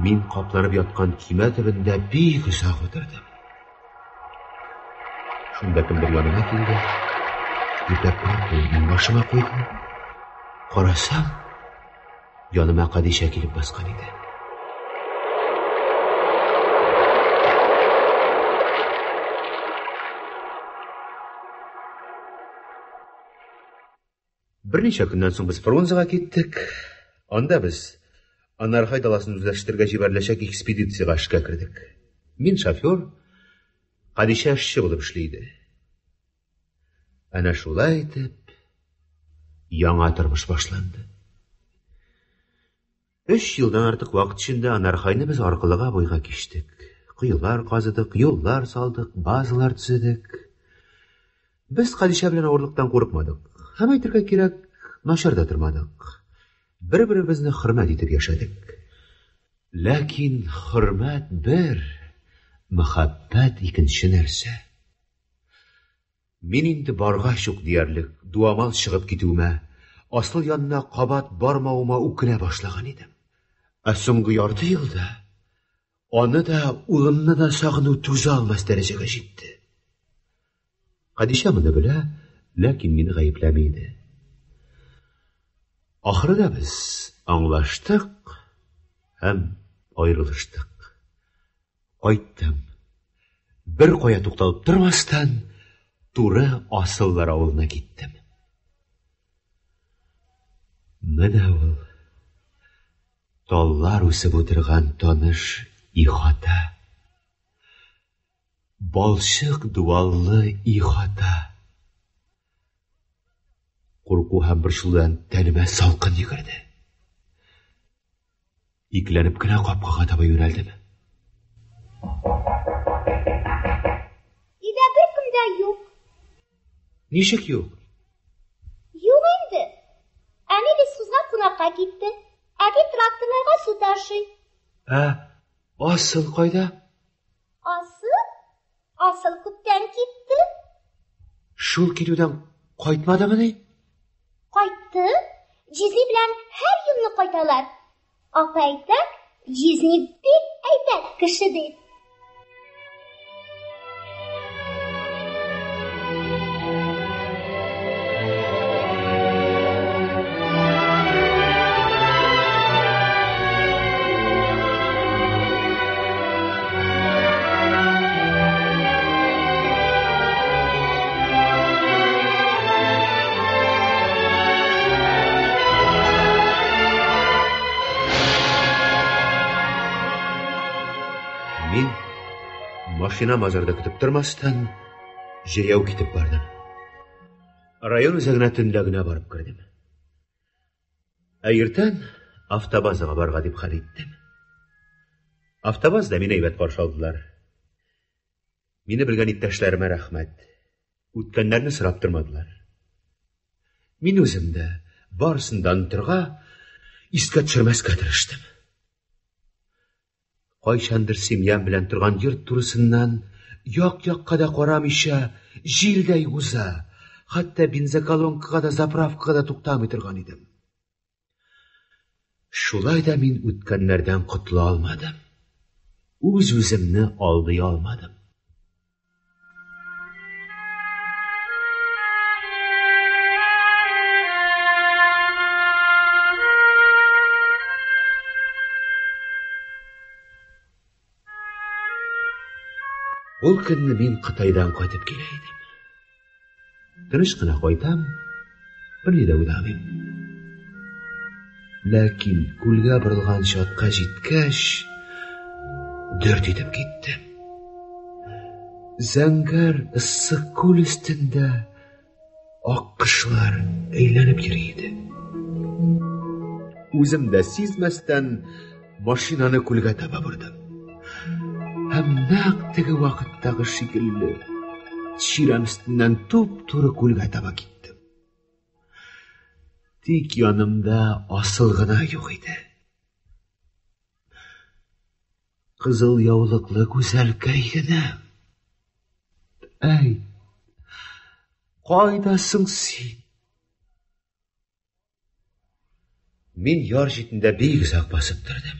Мин капланып яткан көймә төбендә бик озак утырдым. Шунда кемдер яныма килде. Ипләп кенә кулын иңбашыма куйды. Карасам, яныма Кадишә килеп баскан иде. Берничә көннән соң без Фрунзега киттек. Анда без Анархай даласын үзләштерергә җибәреләчәк экспедициягә эшкә кердек. Мин шофер, Кадишә эшче булып эшли иде. Әнә шулай итеп, яңа тормыш башланды. Өч елдан артык вакыт эчендә Анархайны без аркылыга буйга кичтек. Коелар казыдык, юллар салдык, базалар төзедек. Без Хәдичә белән авырлыктан курыкмадык. Һәм әйтергә кирәк, начар да тормадык. Бер-беребезне хөрмәт итеп яшәдек. Ләкин хөрмәт бер, мәхәббәт икенче нәрсә. Мин инде баргач ук диярлек дуамал чыгып китүемә, Асыл янына кабат бармавыма үкенә башлаган идем. Ә соңгы ярты елда аны да, улымны да сагыну түзә алмас дәрәҗәгә җитте. Хәдичә моны белә, ләкин мине гаепләми иде. Ахырда без аңлаштык һәм аерылыштык. Кайттым. Бер кая тукталып тормастан, туры Асыллар авылына киттем. Менә ул таллар үсеп утырган таныш ихата. Балчык дуваллы ихата. Курку һәм борчылудан тәнемә салкын йөгерде. Икеләнеп кенә капкага таба юнәлдем. Ничек юк? Юк инде. Әни лесхозга кунакка китте. Әти тракторларга су ташый. Ә Асыл кайда? Асыл? Асыл күптән китте. Шул китүдән кайтмадымыни? Кайтты. Җизни белән һәр елны кайталар. Апа әйтә, җизни бик әйбәт кеше ди. Мин машина мазарда көтеп тормастан җәяү китеп бардым. Район үзәгенә төнлә генә барып кердем. Ә иртән автобазага барырга дип хәл иттем. Автобазда мине әйбәт каршы алдылар. Мине белгән иптәшләремә рәхмәт. Үткәннәрне сорап тормадылар. Мин үзем дә барысын да онытырга, искә төшермәскә тырыштым. Кайчандыр семьям белән торган йорт турысыннан як-якка да карамыйча җилдәй уза, хәтта бензоколонкага да заправкага да туктамый торган идем. Шулай да мин үткәннәрдән котыла алмадым. Үз-үземне алдый алмадым. Ул көнне мин Кытайдан кайтып килә идем. Тыныч кына кайтам, берни дә уйламыйм. Ләкин күлгә борылган чатка җиткәч, дөрт итеп киттем. Зәңгәр ыссык күл өстендә ак кошлар әйләнеп йөри иде. Үзем дә сизмәстән машинаны күлгә таба бордым. Һәм нәкъ теге вакыттагы шикелле чирәм өстеннән туп-туры күлгә таба киттем. Тик янымда асыл гына юк иде. Кызыл яулыклы гүзәлкәй генә. Әй, кайда соң син? Мин яр читендә бик озак басып тордым.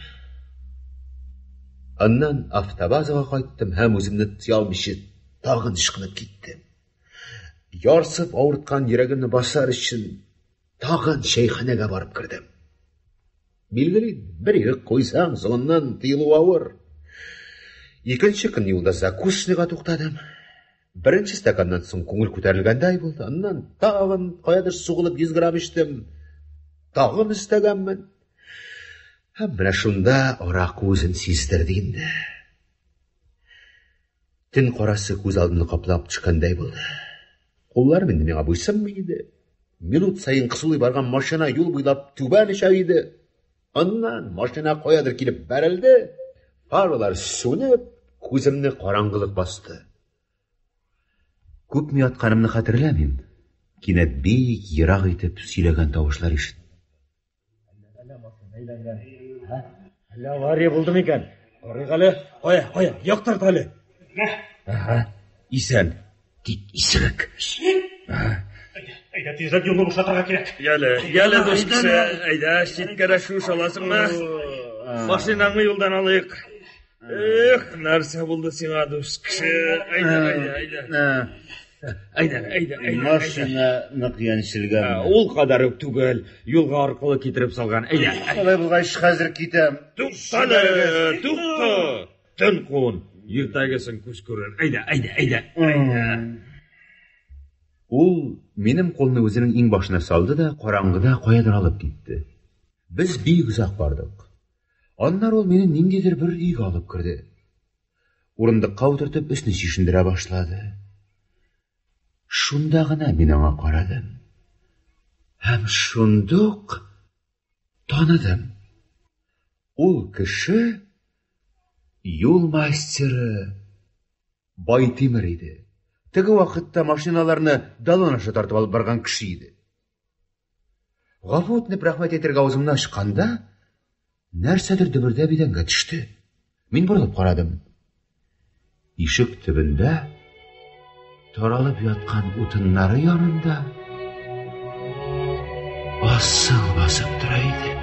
Аннан автобазага кайттым һәм үземне тыя алмыйча тагын ычкынып киттем. Ярсып авырткан йөрәгемне басар өчен тагын чәйханәгә барып кердем. Билгеле, бер-ике куйсаң, соңыннан тыелу авыр. Икенче көн юлда закусочныйга туктадым. Беренче стаканнан соң күңел күтәрелгәндәй булды. Аннан тагын каядыр сугылып 100 грамм эчтем. Тагын өстәгәнмен. Һәм менә шунда аракы үзен сиздерде инде. Төн карасы күз алдымны каплап төшкәндәй булды. Кулларым инде миңа буйсынмый иде. Минут саен кысулый барган машина юл буйлап түбән оча иде. Аннан машина каядыр килеп бәрелде. Фаралар сүнеп, күземне караңгылык басты. Күпме ятканымны хәтерләмим. Кинәт бик ерак итеп сөйләгән тавышлар ишеттем. Әллә авария булды микән? Карыйк әле. Кая, кая, яктырт әле. Ага, исән. Тик исерек. Әйдә, әйдә, тизрәк юлны бушатырга кирәк. Яле, яле, дус кеше, әйдә, читкәрәк шуыш аласыңмы? Машинаңны юлдан алыйк. Эх, нәрсә булды сиңа, дус кеше? Әйдә, әйдә, әйдә. Әйдә, әйдә, әйдә. Машина нык яньчелгән. Ул кадәр үк түгел, юлга аркылы китереп салган. Әйдә. Алай булгач, хәзер китәм. Туктале, тукта. Төн кун. Иртәгесен күз күрер. Әйдә, әйдә, әйдә. Әйдә. Ул минем кулны үзенең иңбашына салды да караңгыда каядыр алып китте. Без бик озак бардык. Аннары ул мине ниндидер бер өйгә алып керде. Урындыкка утыртып өсне чишендерә башлады. Шунда гына мин аңа карадым. Һәм шундук таныдым. Ул кеше юл мастеры Байтимер иде. Теге вакытта машиналарны далон аша тартып алып барган кеше иде. Гафу үтенеп рәхмәт әйтергә авызымны ачканда, нәрсәдер дөбердәп идәнгә төште. Мин борылып карадым. Ишек төбендә таралып яткан утыннары янында Асыл басып тора иде.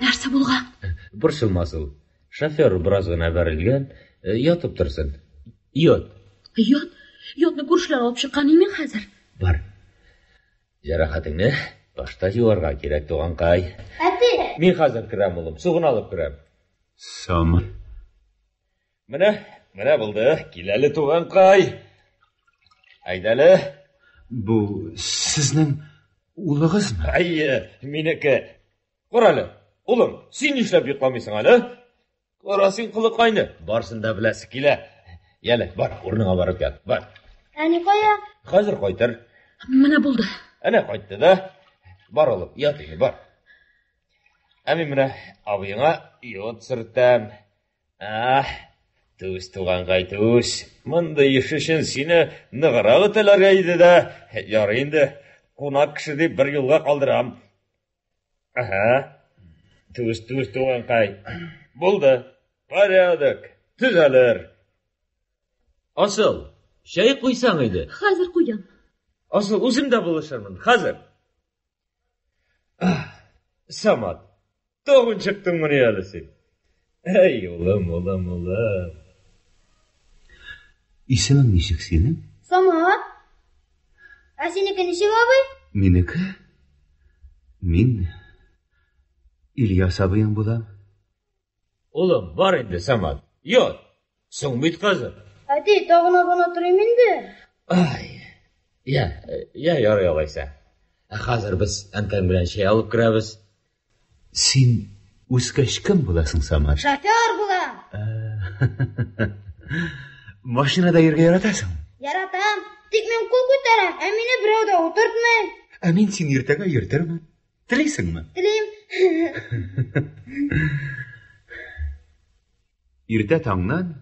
Нәрсә булган? Борчылма, Асыл. Шофер бераз гына бәрелгән, ятып торсын. Йод. Йод? Йодны күршеләр алып чыккан имин хәзер. Бар. Җәрәхәтеңне башта юарга кирәк, туганкай. Әти! Мин хәзер керәм, улым. Су гына алып керәм. Самат. Менә, менә булды. Кил әле, туганкай. Әйдәле. Бу сезнең улыгызмы? Әйе, минеке. Кара әле, улым, син нишләп йокламыйсың әле? Кара син кылыкайны. Барсын да беләсе килә. Яле, бар, урыныңа барып ят. Бар. Әни кая? Хәзер кайтыр. Менә булды. Әнә кайтты да. Бар, улым, ят инде, бар. Ә мин менә абыеңа йод сөртәм. Ах, түз, туганкай, түз. Мондый эш өчен сине ныграк өтәләргә иде дә. Ярый инде, кунак кеше дип бер юлга калдырам. Ага. Түз, түз, туганкай. Булды. Порядок. Төзәлер. Асыл, чәй куйсаң иде. Хәзер куям. Асыл, үзем дә булышырмын. Хәзер. Самат, тагын чыктыңмыни әле син? Әй, улым, улым, улым. Исемең ничек синең? Самат. Ә синеке ничек, абый? Минеке? Мин Ильяс абыең булам. Улым, бар инде, Самат. Ят. Соң бит хәзер. Әти, тагын аз гына торыйм инде. Ай. Я, я ярый алайса. Ә хәзер без әнкәң белән чәй алып керәбез. Син үскәч кем буласың, Самат? Шофер булам. Машинада йөрергә яратасың? Яратам. Тик мин кул күтәрәм, ә мине берәү дә утыртмый. Ә мин сине иртәгә йөртермен. Телисеңме? Телим. Иртә таңнан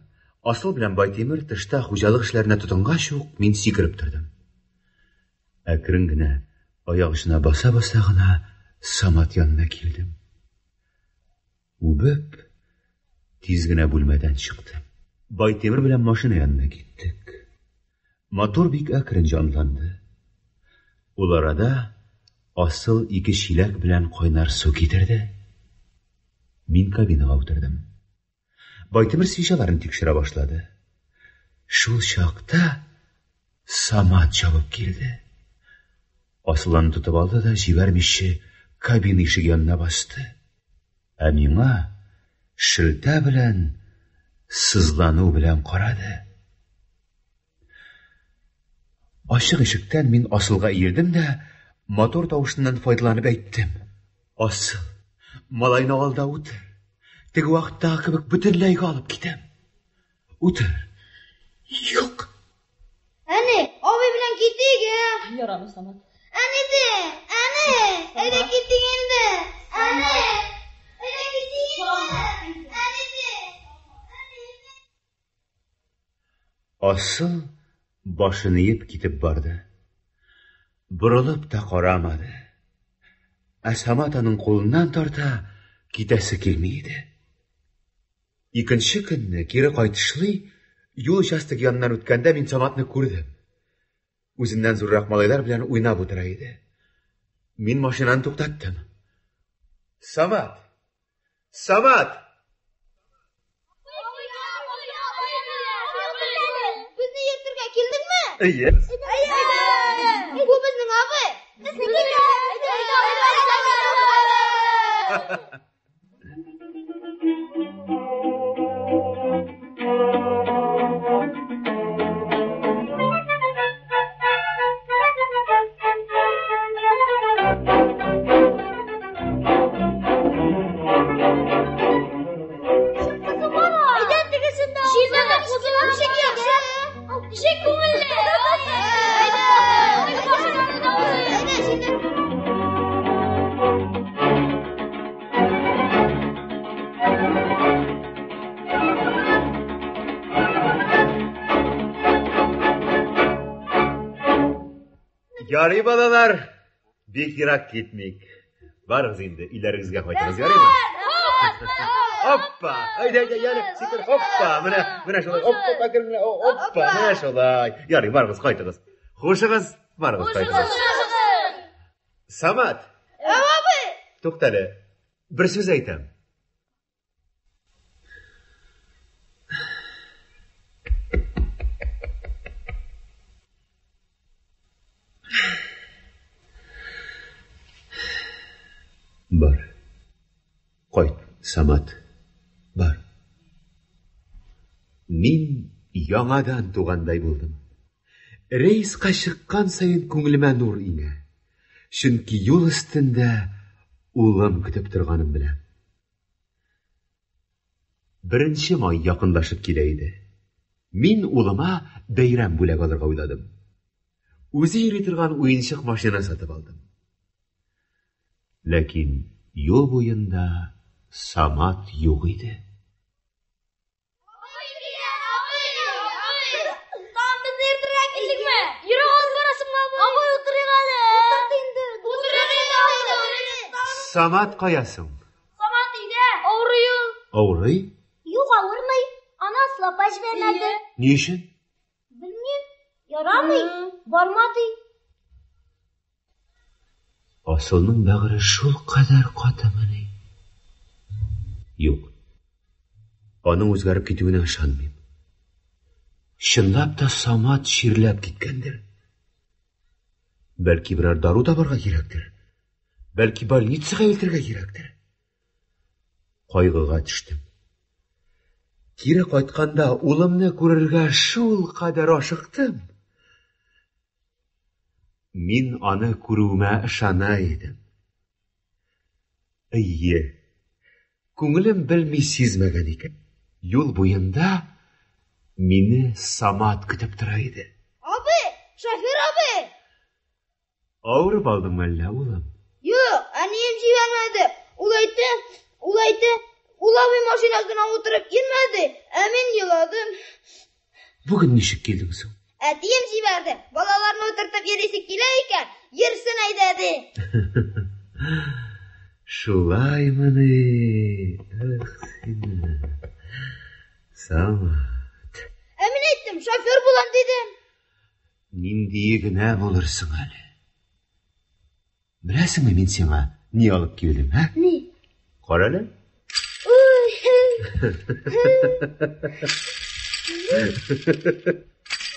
Асыл белән Байтимер тышта хуҗалык эшләренә тотынгач ук мин сикереп тордым. Әкрен генә, аяк очына баса-баса гына Самат янына килдем. Үбеп, тиз генә бүлмәдән чыктым. Байтимер белән машина янына киттек. Мотор бик әкрен җанланды. Ул арада Асыл ике чиләк белән кайнар су китерде. Мин кабинага утырдым. Байтимер свечаларын тикшерә башлады. Шул чакта Самат чабып килде. Асыл аны тотып алды да җибәрмичә кабина ишеге янына басты. Ә миңа шелтә белән, сызлану белән карады. Ачык ишектән мин Асылга иелдем дә, мотор тавышыннан файдаланып әйттем. Асыл, малайны ал да утыр. Теге вакыттагы кебек бөтенләйгә алып китәм. Утыр. Юк. Әни, абый белән китик, ә? Ярамый, Самат. Әни дә, әни, әйдә китик инде. Әни, әйдә китик инде. Әни дә. Асыл башын иеп китеп барды. Борылып та карамады. Ә Самат аның кулыннан тарта, китәсе килми иде. Икенче көнне кире кайтышлый юл участогы яныннан үткәндә мин Саматны күрдем. Үзеннән зуррак малайлар белән уйнап утыра иде. Мин машинаны туктаттым. Самат! Самат! Безне йөртергә килдеңме? Әйе. Әйе. Бу безнең абый. Безнең. Ярый, балалар, бик ерак китмик. Барыгыз инде, өйләрегезгә кайтыгыз, ярыймы? Оппа! Әйдә, әйдә, яле, сикер, оппа! Менә, менә шулай, оппа, әкрен генә, оппа, менә шулай. Ярый, барыгыз, кайтыгыз. Хушыгыз, барыгыз, кайтыгыз. Самат! Абый! Туктале, бер сүз әйтәм. Бар. Кайт, Самат. Бар. Мин яңадан тугандай булдым. Рейска чыккан саен күңелемә нур иңә. Чөнки юл өстендә улым көтеп торганын беләм. Беренче май якынлашып килә иде. Мин улыма бәйрәм бүләк алырга уйладым. Үзе йөри торган уенчык машина сатып алдым. Ләкин юл буенда Самат юк иде. Самат кая соң? Самат өйдә. Авырый ул. Авырый? Юк, авырмый. Аны Асыл апа җибәрмәде. Ни өчен? Белмим. Ярамый. Барма ди. Асылның бәгыре шул кадәр катымыни? Юк. Аның үзгәреп китүенә ышанмыйм. Чынлап та Самат чирләп киткәндер. Бәлки берәр дару табарга кирәктер. Бәлки больницага илтергә кирәктер. Кайгыга төштем. Кире кайтканда улымны күрергә шул кадәр ашыктым. Мин аны күрүемә ышана идем. Әйе, күңелем белми сизмәгән икән. Юл буенда мине Самат көтеп тора иде. Абый, шофер абый! Авырып алдыңмы әллә, улым? Юк, әнием җибәрмәде. Ул әйтте, ул әйтте, ул абый машинасына утырып йөрмәде, ә мин еладым. Бүген ничек килдең соң? Әтием җибәрде. Балаларны утыртып йөрисе килә икән, йөрсен әйдә, ди. Шулаймыни? Эх, сине. Самат. Ә мин әйттем, шофер булам дидем. Ниндие генә булырсың әле. Беләсеңме, мин сиңа ни алып килдем, ә? Ни? Кара әле.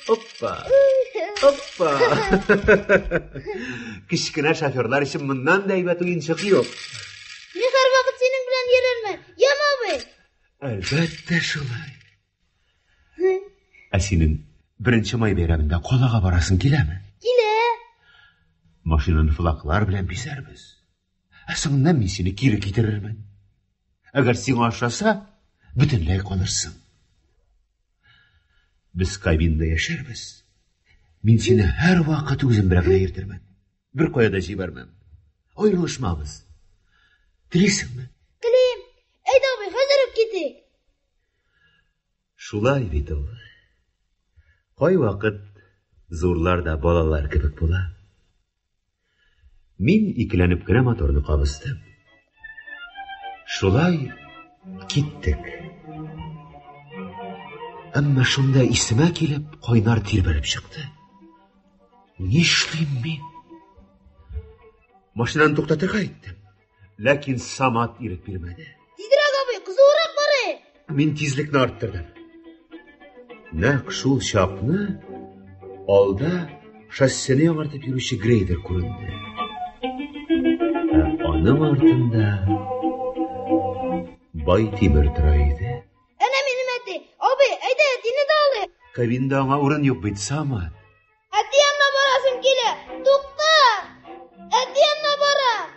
Оппа. Оппа. Кечкенә шоферлар өчен моннан да әйбәт уенчык юк. Мин һәрвакыт синең белән йөрермен. Яме, абый? Әлбәттә шулай. Ә синең беренче май бәйрәмендә калага барасың киләме? Килә. Машинаны флаглар белән бизәрбез. Ә соңыннан мин сине кире китерермен. Әгәр сиңа ошаса, бөтенләй калырсың. Без кабинада яшәрбез. Мин сине һәрвакыт үзем белән генә йөртермен. Бер кая да җибәрмәм. Аерылышмабыз. Телисеңме? Телим. Әйдә, абый, хәзер үк китик. Шулай бит ул. Кайвакыт зурлар да балалар кебек була. Мин икеләнеп кенә моторны кабыздым. Шулай киттек. Әмма шунда исемә килеп, кайнар тир бәреп чыкты. Нишлим мин? Машинаны туктатырга иттем. Ләкин Самат ирек бирмәде. Тизрәк, абый, кызуырак барыйк. Мин тизлекне арттырдым. Нәкъ шул чакны алда шоссены яңартып йөрүче грейдер күренде. Ә аның артында Байтимер тора иде. Әнә минем әти. Абый, әйдә, әтине дә алыйк. Кабинада аңа урын юк бит, Самат. Әти янына барасым килә. Тукта! Әти янына барам.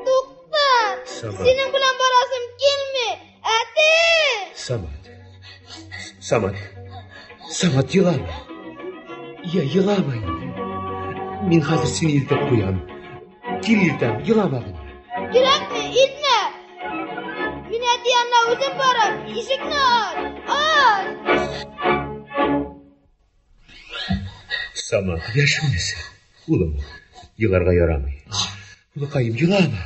Тукта! Самат. Синең белән барасым килми. Әти! Самат. Самат. Самат, елама. Я, елама инде. Мин хәзер сине илтеп куям. Кире илтәм, елама гына. Кирәкми, илтмә. Мин әти янына үзем барам. Ишекне ач. Ач! Самат, яшьме син? Улым, еларга ярамый. Улыкаем, елама.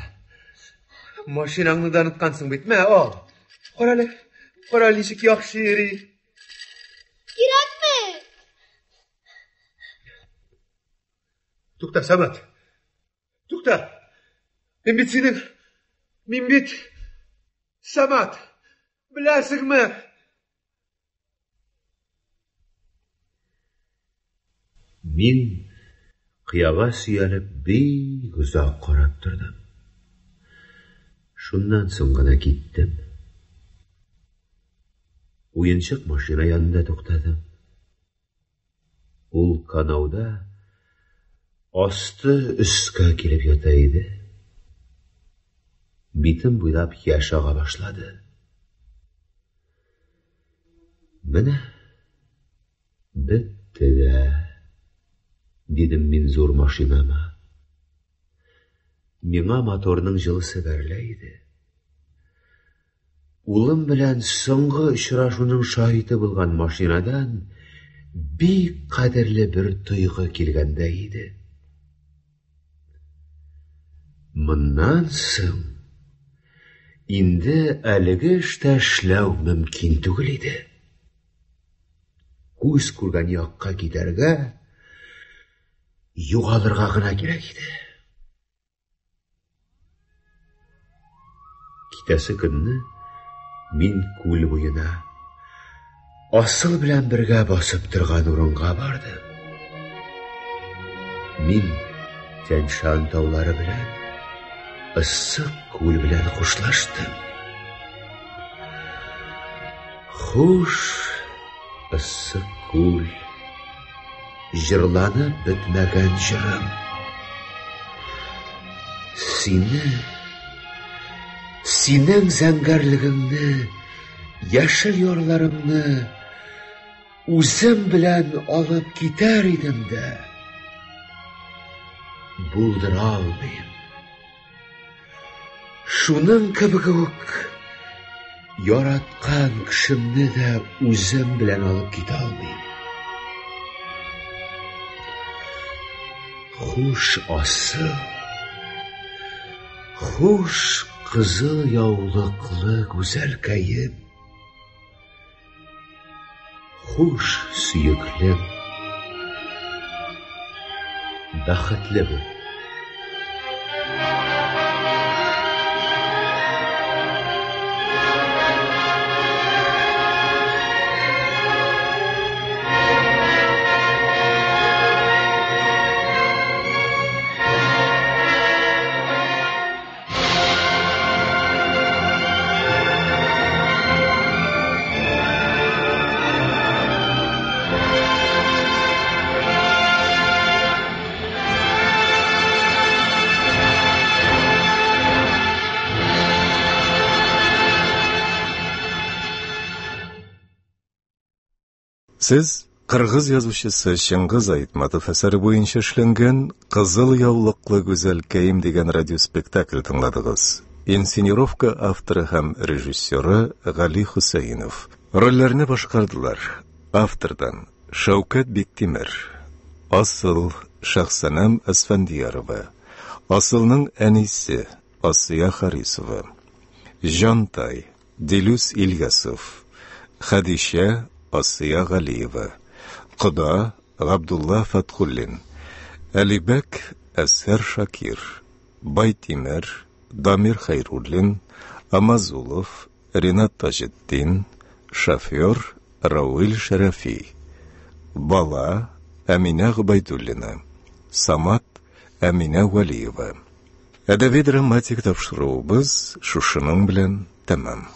Машинаңны да оныткансың бит. Мә, ал. Кара әле, кара әле ничек яхшы йөри. Кирәкми. Тукта, Самат. Тукта. Мин бит синең... Мин бит... Самат. Беләсеңме? Мин кыяга сөялеп бик озак карап тордым. Шуннан соң гына киттем. Уенчык машина янында туктадым. Ул канауда асты өскә килеп ята иде. Битем буйлап яшь ага башлады. Менә бетте дә, дидем мин зур машинама. Миңа моторның җылысы бәрелә иде. Улым белән соңгы очрашуның шаһиты булган машинадан бик кадерле бер тойгы килгәндәй иде. Моннан соң инде әлеге эштә эшләү мөмкин түгел иде. Күз күргән якка китәргә, югалырга гына кирәк иде. Китәсе көнне мин күл буена Асыл белән бергә басып торган урынга бардым. Мин Тяньшан таулары белән Ыссык күл белән хушлаштым. Хуш, Ыссык күл, җырланып бетмәгән җырым. Сине, синең зәңгәрлегеңне, яшел ярларыңны үзем белән алып китәр идем дә, булдыра алмыйм. Шуның кебек үк яраткан кешемне дә үзем белән алып китә алмыйм. Хуш асыл, хуш кызыл яулыклы гүзәлкәем. Хуш, сөеклем. Бәхетле бул. Сез кыргыз язучысы Чыңгыз Айтматов әсәре буенча эшләнгән Кызыл яулыклы гүзәлкәем дигән радиоспектакль тыңладыгыз. Инсценировка авторы һәм режиссеры Гали Хөсәенов. Рольләрне башкардылар. Автордан Шәүкәт Биктимер, Асыл Шәхсәнәм Әсфәндиярова, Асылның әнисе Асия Харисова, Җантай Дилүс Ильясов, Хәдичә Асия Галиева, Кода Габдулла Фәтхуллин, Әлибәк Әсһәр Шакир, Байтимер Дамир Хәйруллин, Амазулов Ринат Таҗетдин, шофер Рауил Шәрәфи, бала Әминә Гобәйдуллина, Самат Әминә Вәлиева. Әдәби-драматик тапшыруыбыз шушының белән тәмам.